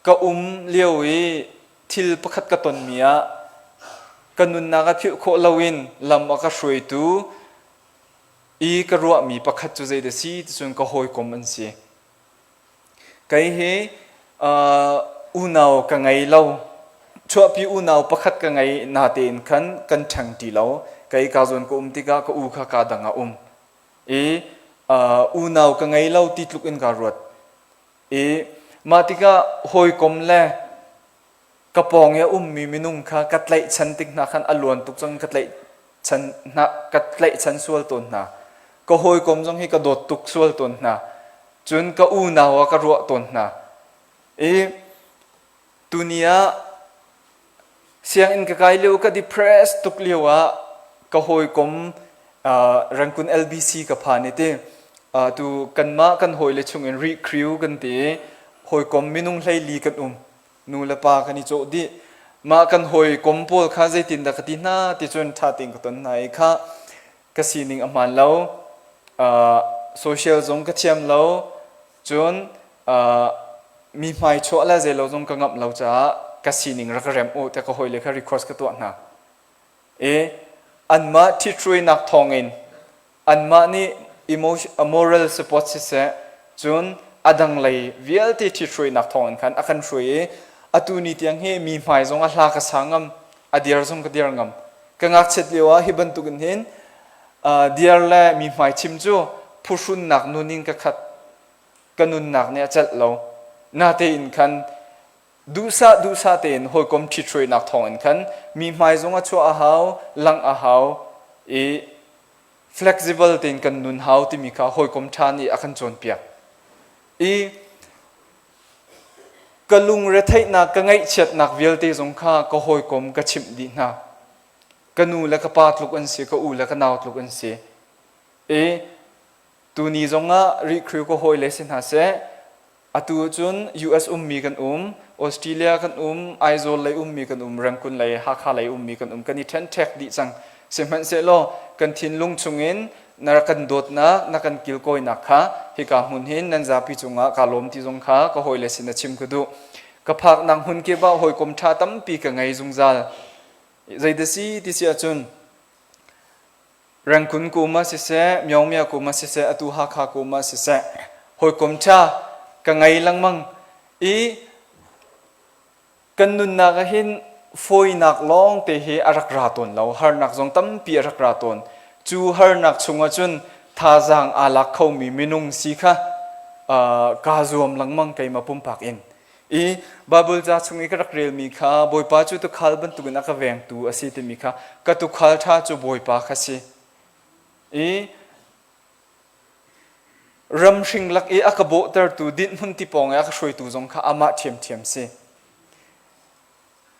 ka um lio i thil pakhat ka tonmi ah ka nunnak ah philh khawh loin lam a ka hruaitu i ka ruahmi pakhat cu zeidah si ti cun ka hawikom an si. Kei hi unau ka ngei lo. Chuahpi unau pakhat ka ngei natein khan kan ṭheng ṭi lo. Kei ka zawn ka um tikah ka u kha kaa dang ah um. I unau ka ngei lo ti tluk in kaa ruat. I mah tikah hawikom le ka pawng i a ummi minung kha ka tlaihchan tik hna khan a luan tuk cang ka tlaihchan hna ka tlaihchan sual tawn hna ka hawikom zong hi ka dawt tuk sual tawn hna cun ka unau ah ka ruah tawn hna i tuni ah sianginn ka kai lio ka depressed tuk lio ah ka hawikom Rangoon LBC ka phan i ti tu kanmah kan hawile chungin Rih Crew kan ti i hawikom minung 14 kan um nu le pa kan i cawh dih mah kan hawikom pawl kha zeitindah ka ti hna ti cun ṭha tein ka ton hna i kha ka sining a hmaan lo social zong ka thiam lo cun mi hmai chuah le zeilo zong ka ngamh lo caah ka sining rak ka remh u tiah ka hawile kha request ka tuah hna i anmah ṭhithruainak thawngin Anmah nih moral support siseh, cun a dang lei vialte ṭhithruainak thawngin khan a kan hruai i atu ni tiang hi mi hmai zong a hla ka sa ngam, a diar zong ka diar ngam. Ka ngakchiat lio ah hi bantukin hin diar le mi hmai chim cu Phuhrunnak nun in ka khat. Ka nunnak nih a celh lo. Natein khan duhsah duhsah tein hawikom ṭhithruainak thawngin khan mi hmai zong a chuah a hau, langh a hau i flexible tein kan nun hau timi kha hawikom ṭha nih a kan cawnpiak. I ka lungretheihnak, ka ngaihchiatnak vialte zong kha ka hawikom ka chimh dih hna. Ka nu le ka pa tluk an si, ka u le ka nau tluk an si. I tuni zongah Rihkhriu ka hawile si hna seh, Atu cun US ummi kan um, Australia kan um, Aizawl lei ummi kan um, Rangoon lei, Hakha lei ummi kan um. Kan i ṭhenṭhek dih cang. Sihmanhsehlaw kan thinlung chungin na rak kan dawtnak, na kan kilkawinak kha hika hmun hin nan zapi cungah kaa lawm ti zong kha ka hawile sin a chim ka duh. Ka phaknak hmun kip ah hawikom ṭha tampi ka ngei zungzal. Zeidah si ti si ahcun Rengkun kum ah siseh, Myaungmya kum ah siseh, atu Hakha kum ah siseh, hawikom ṭha ka ngei lengmang i kan nunnak ah hin fawinak lawng te hi a rak ra tawn lo. Harnak zong tampi a rak ra tawn. Cu harnak chungah cun thazaang aa lak khomi minung si kha kaa zuam lengmang keimah pumpak in. I Baibal ca chung i ka rak relmi kha Bawipa cu tuukhal bantukin a ka vengtu a si timi kha ka tuukhal ṭha cu Bawipa kha si. I ramhring lak i a ka bawhtertu dinhhmun ti pawng i a ka hruaitu zong kha amah ṭhiamṭhiam si.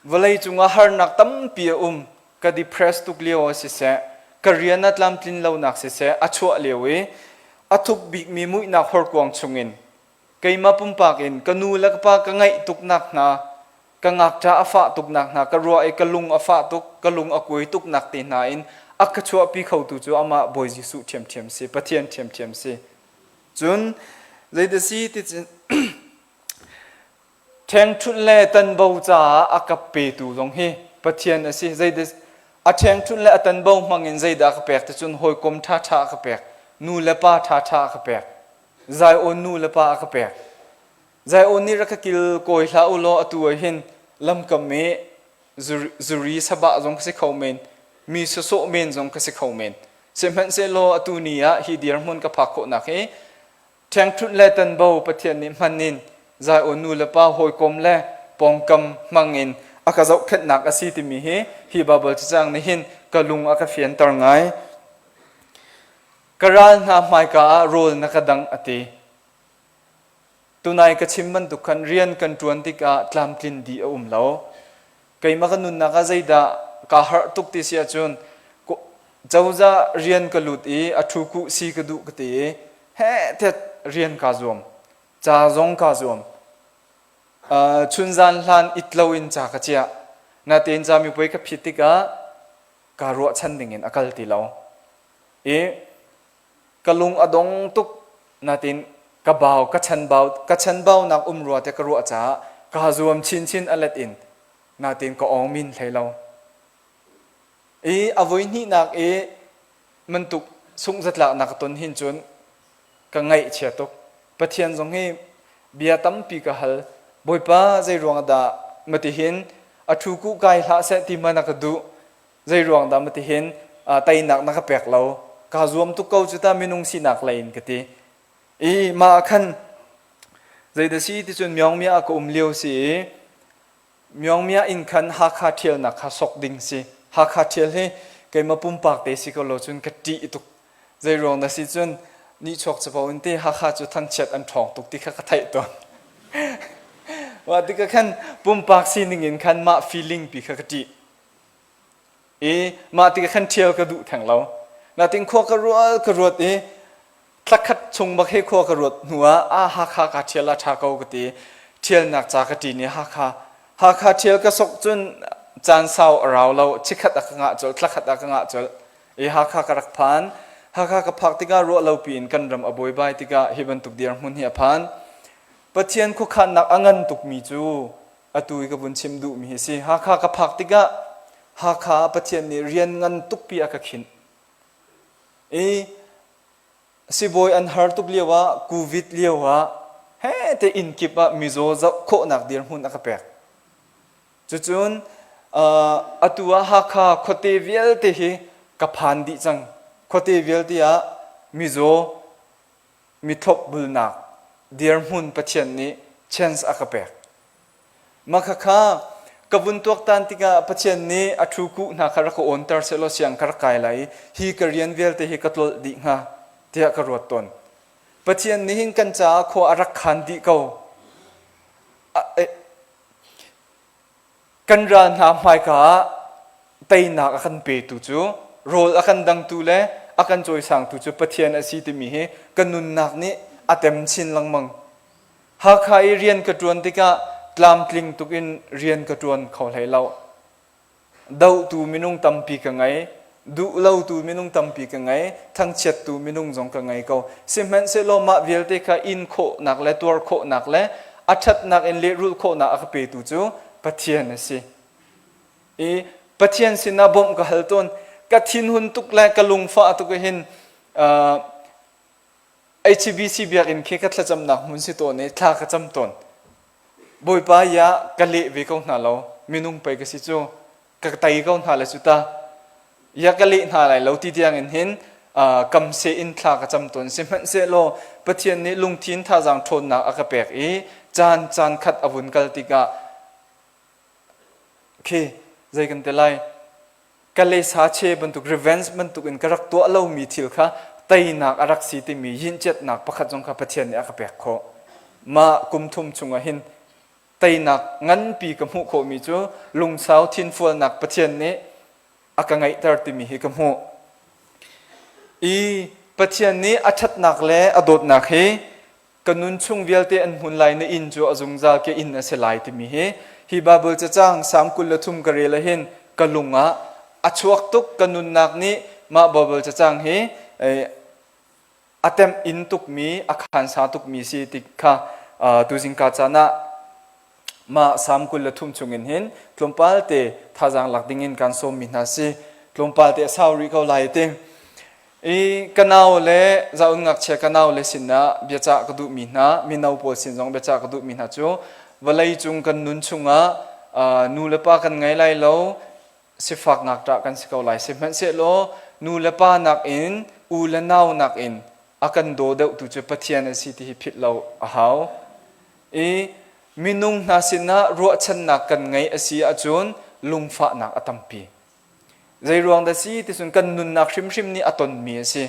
Vawlei cungah harnak tampi a um. Ka depress tuk lio ah siseh, ka rian a tlamtlin lonak siseh, a chuah lio i a thuk bikmi muihnak horkuang chungin Keimah pumpak in ka nu le ka pa ka ngaih tuknak hna, ka ngakṭah a fah tuknak hna, ka ruah i ka lung a fah tuk, ka lung a kuai tuknak te hna in a ka chuahpi khotu cu amah Bawi Jesuh ṭhiamṭhiam si, Pathian ṭhiamṭhiam si. Cun zeidah si ti ṭhengṭhunh le tanbo caah a ka petu zong hi Pathian a si. Zeidah a ṭhengṭhunh le a tanbo hmangin zeidah a ka pek ti cun hawikom ṭhaṭha a ka pek, nu le pa ṭhaṭha a ka pek. Zion nu le pa a ka pek. Zion nih rak ka kil kawi hlah u law atu ah hin lamkam i zuri sabah zong ka si kho men, mi sawsawh men zong ka si kho men. Sihmanhsehlaw atu ni ah hi dirhmun ka phak khawhnak hi ṭhengṭhunh le tanbo Pathian nih hman in Zion nu le pa hawikom le pawngkam hmang in a ka zohkhenhnak a si timi hi hi Baibal cacang nih hin ka lung a ka fianter ngai. Ka ral hna hmaika ah rawl na ka dangh a ti. Tunai ka chim bantuk khan rian kan ṭuan tikah tlamtlin dih a um lo. Keimah ka nunnak ah zeidah kaa harh tuk ti si ahcun cozah rian ka lut i a ṭhu kuh si ka duh ka ti i heh tiah rian kaa zuam. Ca zong kaa zuam. Chunzan hlan it loin ca ka ciah. Natein camipuai ka phit tikah kaa ruahchan dingin a kal ti lo. I ka lung a dong tuk natin ka bau ka chanbau ka chanbaunak um rua te ka ruah caah kaa zuam chinchin a let in natin ka awng min hlei lo i a voi hnihnak i mantuk sungzatlaknak ka ton hin cun ka ngaih chia tuk Pathian zong hi bia tampi ka hal Bawipa zei ruang dah matihin a thu ku kai hlah seh ti man a ka duh Zei ruang dah matihin teinak na ka pek lo? Kaa zuam tuk ko cu ta minung sinak lei in ka ti. I mah ah khan zeidah si ti cun Myaungmya ah ka um lio si i Myaungmya in khan Hakha ṭhialnak kha sok ding si. Hakha ṭhial hi keimah pumpak te si ko lo cun ka ṭih tuk. Zei ruang dah si cun nihchuak capo in ti Hakha cu thangchiat an ṭhawng tuk ti kha ka theih tawn. Mah tikah khan pumpak sining in khan mah feeling pi kha ka ṭih. I mah tikah khan ṭhial ka duh theng lo. Natin khua ka rual ka ruat i thlakhat chung bak he khua ka ruat hnu ah ah Hakha ka ṭhial a ṭha ko ka ti. Ṭhialnak ca ka ṭin i Hakha Hakha ṭhial ka sok cun caan sau a rau lo. Chikhat a ka ngah colh, thlakhat a ka ngah colh. I Hakha ka rak phan. Hakha ka phak tikah ruah lo piin kan ram a buaibai tikah hi bantuk dirhmun hi a phan. Pathian khuakhannak a ngan tukmi cu atu i ka vun chim duhmi hi si. Hakha ka phak tikah Hakha ah Pathian nih rian ngan tukpi a ka khinh. I sibawi an har tuk lio ah, COVID lio ah, he te inn kip ah mizaw zoh khawhnak dirhmun a ka pek. Cucun atu ah Hakha khuate vialte hi ka phan dih cang. Khuate vialte ah mizaw. Mi thlopbulnak dirhmun Pathian nih chance a ka pek. Mah khakha ka vun tuaktan tikah Pathian nih a thu kuh hna kha rak ka awnter sehlaw siang ka rak kai lai i hi ka rian vialte hi ka tlolh dih hnga tiah ka ruat tawn. Pathian nih hin kan caah khua a rak khan dih ko. Kan ral hna hmaika ah teinak a kan petu cu rawl a kan dangtu le a kan cawisangtu cu Pathian a si timi hi ka nunnak nih a tem chin lengmang. Hakha i rian ka ṭuan tikah tlamtling tuk in rian ka ṭuan kho hlei lo. Dohtu minung tampi ka ngei, duhlotu minung tampi ka ngei, thangchiattu minung zong ka ngei ko. Sihmanhsehlaw mah vialte kha in khawhnak le tuar khawhnak le a ṭhatnak in lehrulh khawhnak a ka petu cu Pathian a si. I Pathian sinah bawmh ka hal tawn. Ka thinhun tuk le ka lungfah tuk hin HBC biakinn khi ka thlacamnak hmun si tawn i thla ka cam tawn. Bawipa ya ka leh ve ko hna lo minung pei ka si cu ka tei ko hna le cu ta ya ka leh hna lai lo ti tiang in hin kam se in thla ka cam tawn sihmanhsehlaw Pathian nih lungthin thazaang ṭhawnnak a ka pek i caan caan khat a vun kal tikah khi zei kan ti lai ka le sa che bantuk revenge bantuk in ka rak tuah lomi thil kha teinak a rak si timi yinchiatnak pakhat zong kha Pathian nih a ka pek khawh. Mah kum thum chungah hin teinak nganpi ka hmuh khawhmi cu lungsau thinfualnak Pathian nih a ka ngeihter timi hi ka hmuh. I Pathian nih a ṭhatnak le a dawtnak hi ka nun chung vialte an hmun lai na inn cu a zungzal ke inn a si lai timi hi hi Bible cacang Salm 23 ka rel ahhin ka lung ah a chuak tuk ka nunnak nih mah Bible cacang hi a temh in tukmi a khansa tukmi si ti kha tuzingka caan ah mah Salm 23 chungin hin tlawmpal te thazaang lak dingin kan sawmmi hna si tlawmpal te a sau rih ko lai ti I ka nau le zaun ngakchia ka nau le sinah biacah ka duhmi hna, mino pawl sin zong biacah ka duhmi hna cu vawlei cung kan nun chungah nu le pa kan ngei lai lo, sifak ngakṭah kan si ko lai. Sihmanhsehlaw nu le pa nakin u le nau nakin a kan daw deuhtu cu Pathian a si ti hi philh lo a hau. I minung hna sinah ruahchannak kan ngeih a si ahcun lungfahnak a tampi. Zeiruang dah si ti cun kan nunnak hrimhrim nih a tonmi a si.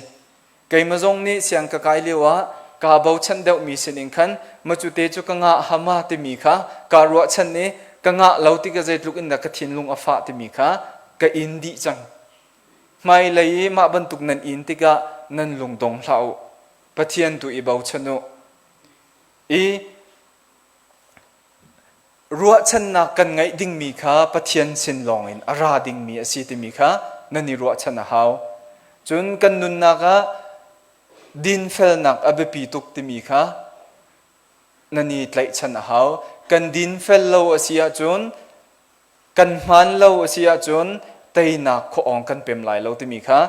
Keimah zong nih siang ka kai lio ah kaa bochan deuhmi sining khan macute cu ka ngah hama timi kha kaa ruahchan i ka ngah lo tikah zeitluk in dah ka thinlung a fah timi kha ka in dih cang. Hmailei i mah bantuk nan in tikah nan lung dong hlah u. Pathian tu i bochan u. I Ruahchannak kan ngeih dingmi kha Pathian sin lawngin a ra dingmi a si timi kha nan i ruahchan a hau. Cun kan nunnak ah dinfelnak a biapi tuk timi kha nan i tlaihchan a hau. Kan dinfel lo a si ahcun, kan hmaan lo a si ahcun teinak khuaawng kan pem lai lo timi kha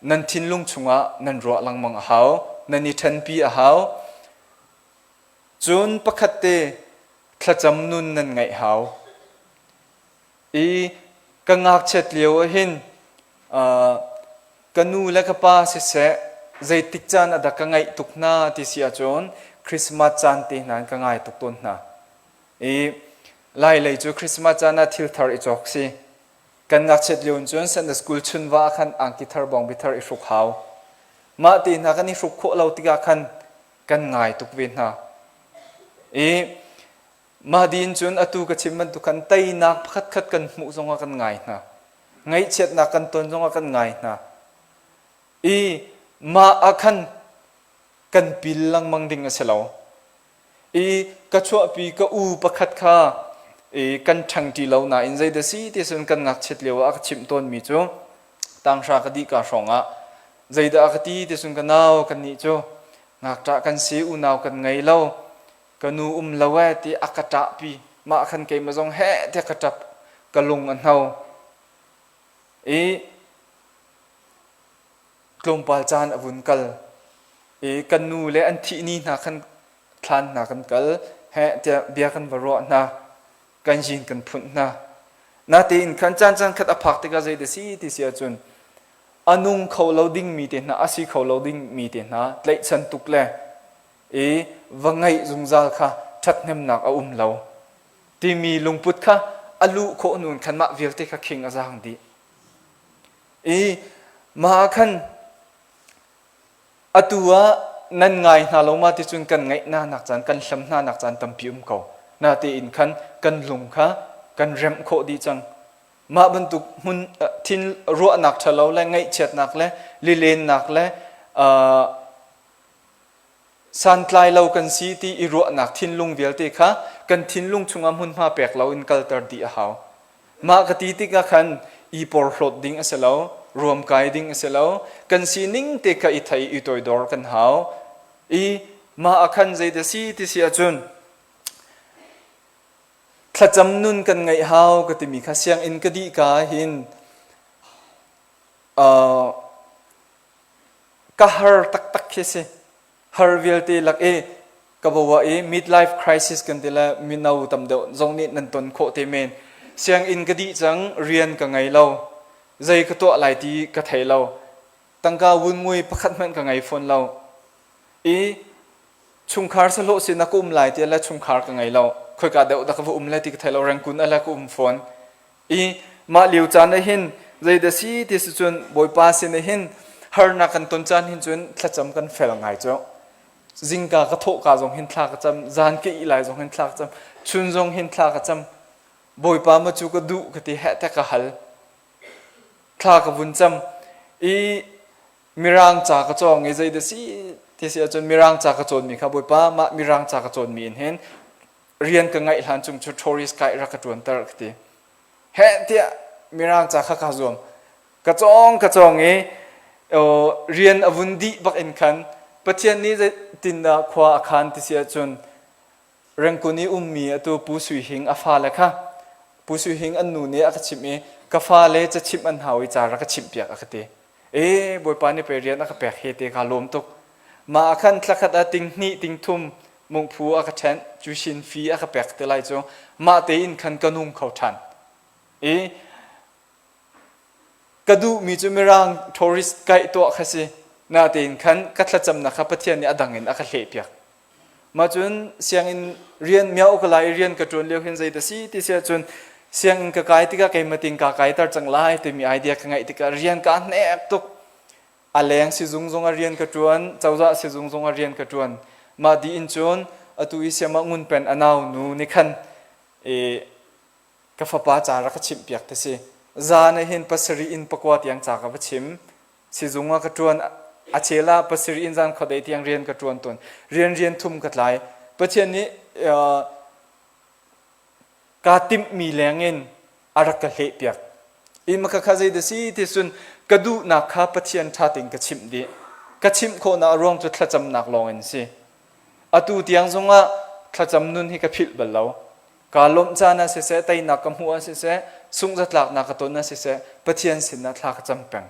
nan thinlung chungah nan ruah lengmang a hau. Nan i ṭhenpi a hau. Cun pakhat te thlacam nun nan ngaih hau. I ka ngakchiat lio ahhin ka nu le ka pa siseh zeitik caan ah dah ka ngaih tuk hna ti si ahcun Christmas caan te hna in ka ngai tuk tawn hna. I Lailei cu Christmas caan ah thil thar i cawk si. Kan ngakchiat lio in cun Sunday school chunva ah khan angki thar bawngbi thar i hruk hau. Mah te hna kan i hruk khawh lo tikah khan kan ngai tuk ve hna. I mah din cun atu ka chim bantuk khan teinak pakhatkhat kan hmuh zongah kan ngai hna. Ngaihchiatnak kan ton zongah kan ngai hna. I mah ah khan kan pil lengmang ding a si lo. I ka chuahpi ka u pakhat kha i kan ṭhangṭi lo nain zeidah si ti cun kan ngakchiat lio ah a ka chimh tawnmi cu tanghra ka dih ka hrawng ah zeidah a ka ti ti cun ka nau kannih cu ngakṭah kan si unau kan ngei lo ka nu um lo ee ti a ka ṭahpi mah khan keimah zong heh tiah ka ṭap ka lung a hno i tlawmpal caan a vun kal i kan nu le an thih ni hna khan thlan hna kan kal heh tiah bia kan va ruah hna kan yin kan phunh hna natein khan caan caan khat a phak tikah zei da si ti si ahcun. A nung kho lo dingmi te hna, a si kho lo dingmi te hna tlaihchan tuk le i va ngaih zungzal kha ṭhathnemnak a um lo timi lungput kha a luh khawh nun khan mah vialte kha khing a zaang dih. I mah ah khan atu ah nan ngai hna lo ma ti cun kan ngaih hna nak caan kan hlam hna nak caan tampi um ko. Natein khan kan lung kha kan remh khawh dih cang. Mah bantuk hmun thin ruahnak ṭhalo le ngaihchiatnak le lilennak le santlai lo kan si ti i ruahnak thinlung vialte kha kan thinlung chungah hmunhma pek loin kalter dih a hau. Mah ka ti tikah khan i porhlawt ding a si lo, ruamkai ding a si lo, kan sining te kha i thei i toidor kan hau. I mah ah khan zeidah si ti si ahcun thlacam nun kan ngeih hau ka timi kha sianginn ka dih ka hin ka har taktak khi si. Har vialte lak i ka bawa i midlife crisis kan ti le mino tam deuh zong nih nan ton khawh te men. Sianginn ka dih cang, rian ka ngei lo. Zei ka tuah lai ti ka thei lo. Tangka vunmui pakhat hmanh ka ngei fawn lo. I chungkhar sahlawh sin ah ka um lai ti le chungkhar ka ngei lo. Khoika deuh dah ka va um lai ti ka thei lo. Rengkun ah le ka um fawn. I mah lio caan ah hin zeidah si ti si cun Bawipa sin ah hin harnak kan ton caan hin cun thlacam kan fel ngai cu. Zingka ka thawhka zong hin thla ka cam, zan ka ih lai zong hin thla ka cam, chun zong hin thla ka cam. Bawipa ma cu ka duh ka ti heh te ka hal. Thla ka vun cam. I Mirang ca ka cawng i zeidah si ti si ahcun Mirang ca ka cawnmi kha Bawipa mah Mirang ca ka cawnmi in hin rian ka ngaih hlan chung cu tourist guide rak ka ṭuanter ka ti. Heh tiah Mirang ca kha kaa zuam. Ka cawng ka cawng i rian a vun dih bak in khan Pathian nih zeitindah khua a khan ti si ahcun Rengkun i ummi atu Pu Sui Hing a fale kha Pu Sui Hing an nu nih a ka chimh i ka fale cachimh an hau i ca rak ka chimhpiak a ka ti. E Bawipa nih pei rian a ka pek he te kaa lawm tuk. Mah ah khan thlakhat ah ting hnih ting thum mungphu a ka ṭhenh, cusin fi a ka pek te lai cu mah tein khan ka nung kho ṭhan. I ka duhmi cu Mirang tourist kaih tuah kha si. Natein khan ka thlacamnak kha Pathian nih a dang in a ka hlehpiak. Mah cun sianginn rian miau ka lai i rian ka ṭuan lio hin zei dah si ti si ahcun sianginn ka kai tikah keimah ting kaa kaiter cang lai timi idea ka ngeih tikah rian kaa hnek tuk. A leng sizung zong ah rian ka ṭuan, cozah sizung zong ah rian ka ṭuan. Mah dih in cun atu i siamah ngunpen a nau nu nih khan i ka fapa ca rak ka chimhpiak ti si. Zan ah hin pasarih in pakua tiang ca ka va chim. Sizung ah ka ṭuan. A chel ah pasarih in zan khuadei tiang rian ka ṭuan tawn. Rian rian thum ka tlai. Pathian nih kaa timhmi lengin a rak ka hlehpiak. I maka kha zei dah si ti cun ka duhnak kha Pathian ṭha tein ka chimh dih. Ka chimh khawhnak a ruang cu thlacamnak lawng in si. Atu tiang zongah thlacam nun hi ka philh bal lo. Kaa lawmh caan ah siseh, teinak ka hmuh ah siseh, sungh-zatlaknak ka ton ah siseh, Pathian sinah thla ka cam peng.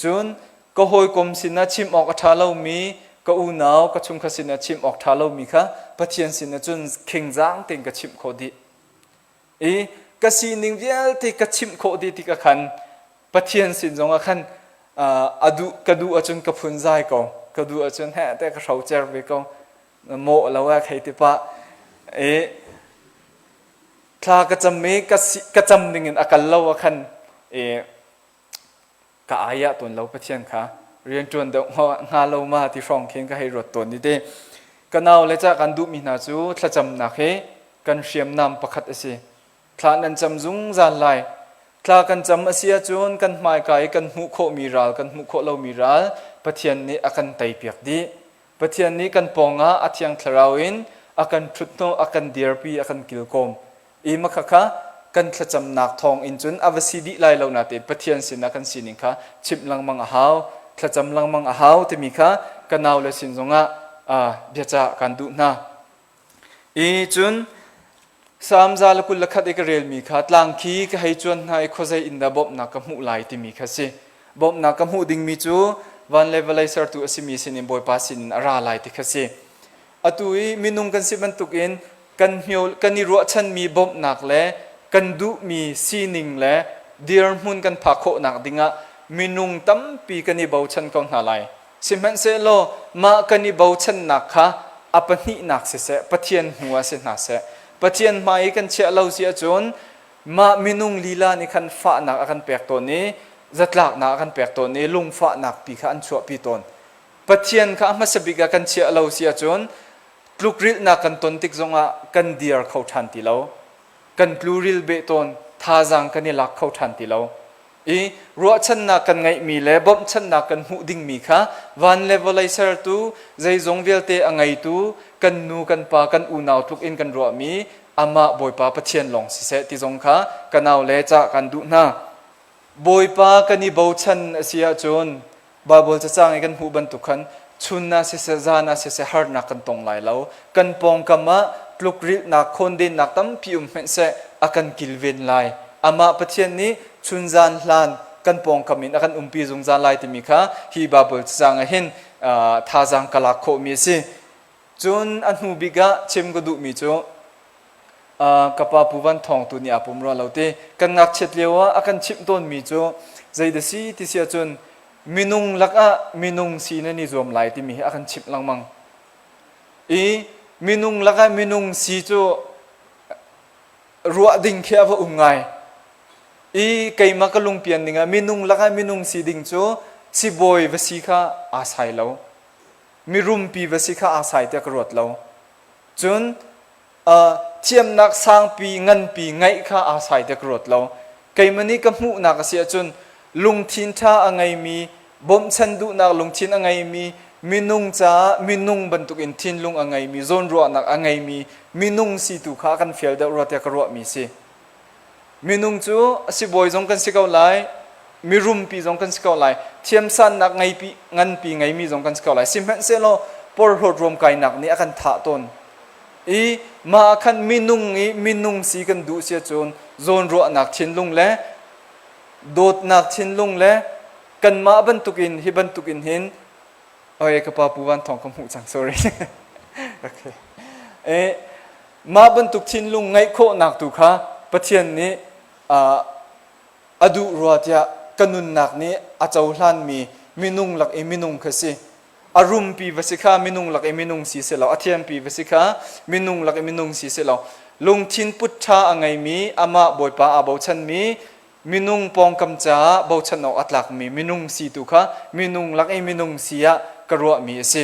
Cun ka hawikom sinah chim awk a ṭha lomi, ka unau, ka chungkhat sinah chim awk ṭha lomi kha Pathian sinah cun khingzang tein ka chimh khawh dih. I ka sining vialte ka chimh khawh dih tikah khan Pathian sin zongah khan a duh ka duh ahcun ka phunzai ko ka duh ahcun heh te ka hrocer ve ko mawh lo ah khei ti pah i thla ka cam i ka cam ding in a kal lo ah khan i ka ai ah tawn lo Pathian kha rianṭuan deuh hnga lo ma ti hrawng khin ka hei ruat tawn ni te ka nau le ca kan duhmi hna cu thlacamnak hi kan hriamnam pakhat a si thla nan cam zungzal lai thla kan cam a si ahcun kan hmaika i kan hmuh khawhmi ral kan hmuh khawh lomi ral Pathian nih a kan teipiak dih Pathian nih kan pawngah a thiang thlarau in a kan ṭhuthnawh, a kan dirpi, a kan kilkawm. I makhakha kan thlacamnak thawng in cun a va si dih lai lo natein Pathian sinah kan sining kha chimh lengmang a hau, thlacam lengmang a hau timi kha ka naule sin zongah biacah kan duh hna. I cun Salm 121 i ka relmi kha tlang khi ka hei cuan hna i khuazei in dah bawmhnak ka hmuh lai timi kha si. Bawmhnak ka hmuh dingmi cu van le vawlei sertu a simi sinin Bawipa sinin a ra lai ti kha si. Atu i minung kan si bantukin kan hmio kan i ruahchanmi bawmhnak le kan duhmi sining le dirhmun kan phak khawhnak dingah minung tampi kan i bochan ko hna lai. Sihmanhsehlaw mah kan i bochannak kha a pahnihnak siseh, Pathian hnu ah si hna seh, Pathian hmai i kan chiah lo si ahcun mah minung lila nih khan fahnak a kan pek tawn i zatlaknak a kan pek tawn i lungfahnak pi kha an chuahpi tawn. Pathian kha a hmasa bik ah kan chiah lo si ahcun tlukrilhnak kan ton tik zongah kan dir kho ṭhan ti lo. Kan tluril beh tawn, thazaang kan i lak kho ṭhan ti lo. I ruahchannak kan ngeihmi le bawmhchanhnak kan hmuh dingmi kha van le vawlei sertu, zeizong vialte a ngeitu, kan nu kan pa kan unau tluk in kan ruahmi amah Bawipa Pathian lawng siseh ti zong kha ka nau le cah kan duh hna. Bawipa kan i bochan a si ahcun Baibal cacang i kan hmuh bantuk khan chun ah siseh zan ah siseh harnak kan tong lai lo. Kan pawngkam ah tlukrilhnak khawndennak tampi um hmanh seh a kan kilven lai. Amah Pathian nih chunzan hlan kan pawngkam in a kan umpi zungzal lai timi kha hi Baibal cacang ah hin thazaang ka lak khawhmi a si. Cun a hnu bik ah chim ka duhmi cu ka pa Pu Van Thawng tu nih aa pum rua lo ti. Kan ngakchiat lio ah a kan chimh tawnmi cu zeidah si ti si ahcun minung lakah minung si nan i zuam lai timi hi a kan chimh lengmang. I minung lakah minung si cu ruah ding khi a va um ngai. I keimah ka lungpian ding ah minung lakah minung si ding cu sibawi va si kha aa sai lo. Mirumpi va si kha aa sai tiah ka ruat lo. Cun thiamnak sangpi nganpi ngaih kha aa sai tiah ka ruat lo. Keimah nih ka hmuhnak a si ahcun lungthin ṭha a ngeimi, bawmhchan duhnak lungthin a ngeimi, minung caah minung bantukin thinlung a ngeimi, zawnruahnak a ngeimi minung si tu kha a kan fial deuh rua tiah ka ruahmi si. Minung cu sibawi zong kan si ko lai, mirumpi zong kan si ko lai, thiamsannak ngeipi, nganpi ngeimi zong kan si ko lai. Sihmanhsehlaw porhlawt ruamkainak nih a kan thah tawn. I mah ah khan minung i minung si kan duh si ahcun zawnruahnak thinlung le dawtnak thinlung le kanmah bantukin hi bantukin hin oi ka pa Pu Van Thawng ka hmuh cang sorry. Okay. E, Mah bantuk thinlung ngeih khawhnak tu kha Pathian nih a duh rua tiah ka nunnak nih a cohlanmi minung lak i minung kha si. A rumpi va si kha minung lak i minung si si lo, a thiampi va si kha minung lak i minung si si lo. Lungthin put ṭha a ngeimi, amah Bawipa aa bochanmi, minung pawngkam caah bochan awk a tlakmi minung si tu kha minung lak i minung si ah ka ruahmi a si.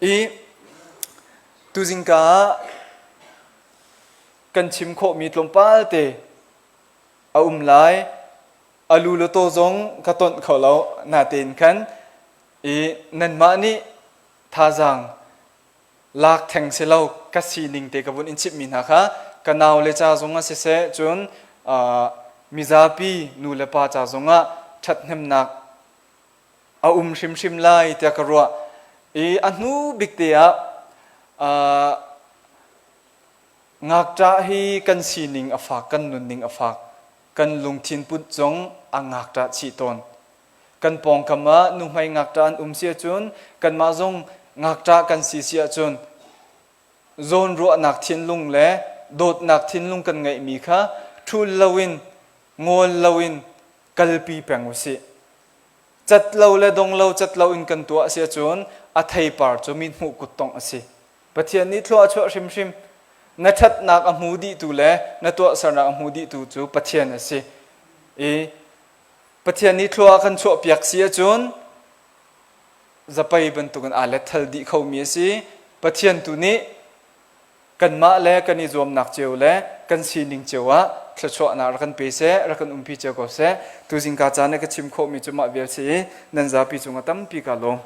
I tuzingka ah kan chim khawhmi tlawmpal te a um lai. A lu le taw zong ka tonh kho lo natein khan i nanmah nih thazaang lak theng si lo ka sining te ka vun in chimhmi hna kha ka nau le ca zong ah siseh cun mizapi nu le pa ca zongah ṭhathnemnak a um hrimhrim lai tiah ka ruah. I a hnu bik te ah ngakṭah hi kan sining a fak, kan nunning a fak, kan lungthin put zong a ngakṭah chih tawn. Kan pawngkam ah nuhmei ngakṭah an um si ahcun kanmah zong ngakṭah kan si si ahcun zawnruahnak thinlung le dawtnak thinlung kan ngeihmi kha ṭhul loin ngol loin kalpi peng u sih. Cat lo le dong lo cat lo in kan tuah a si ahcun a theipar cu mi hmuh kuttongh a si. Pathian nih thlua a chuah hrimhrim. Na ṭhatnak a hmu dihtu le na tuahsernak a hmu dihtu cu Pathian a si. I Pathian nih thlua a kan chuahpiak si ahcun zapei bantukin aa letthal dih khomi a si. Pathian tu nih kanmah le kan i zuamnak cio le kan sining cio ah thluachuahnak rak kan pe seh, rak kan umpi cio ko seh. Tuzing ka caan i ka chim khawhmi cu mah vial si i nan zapi cungah tampi ka lawm.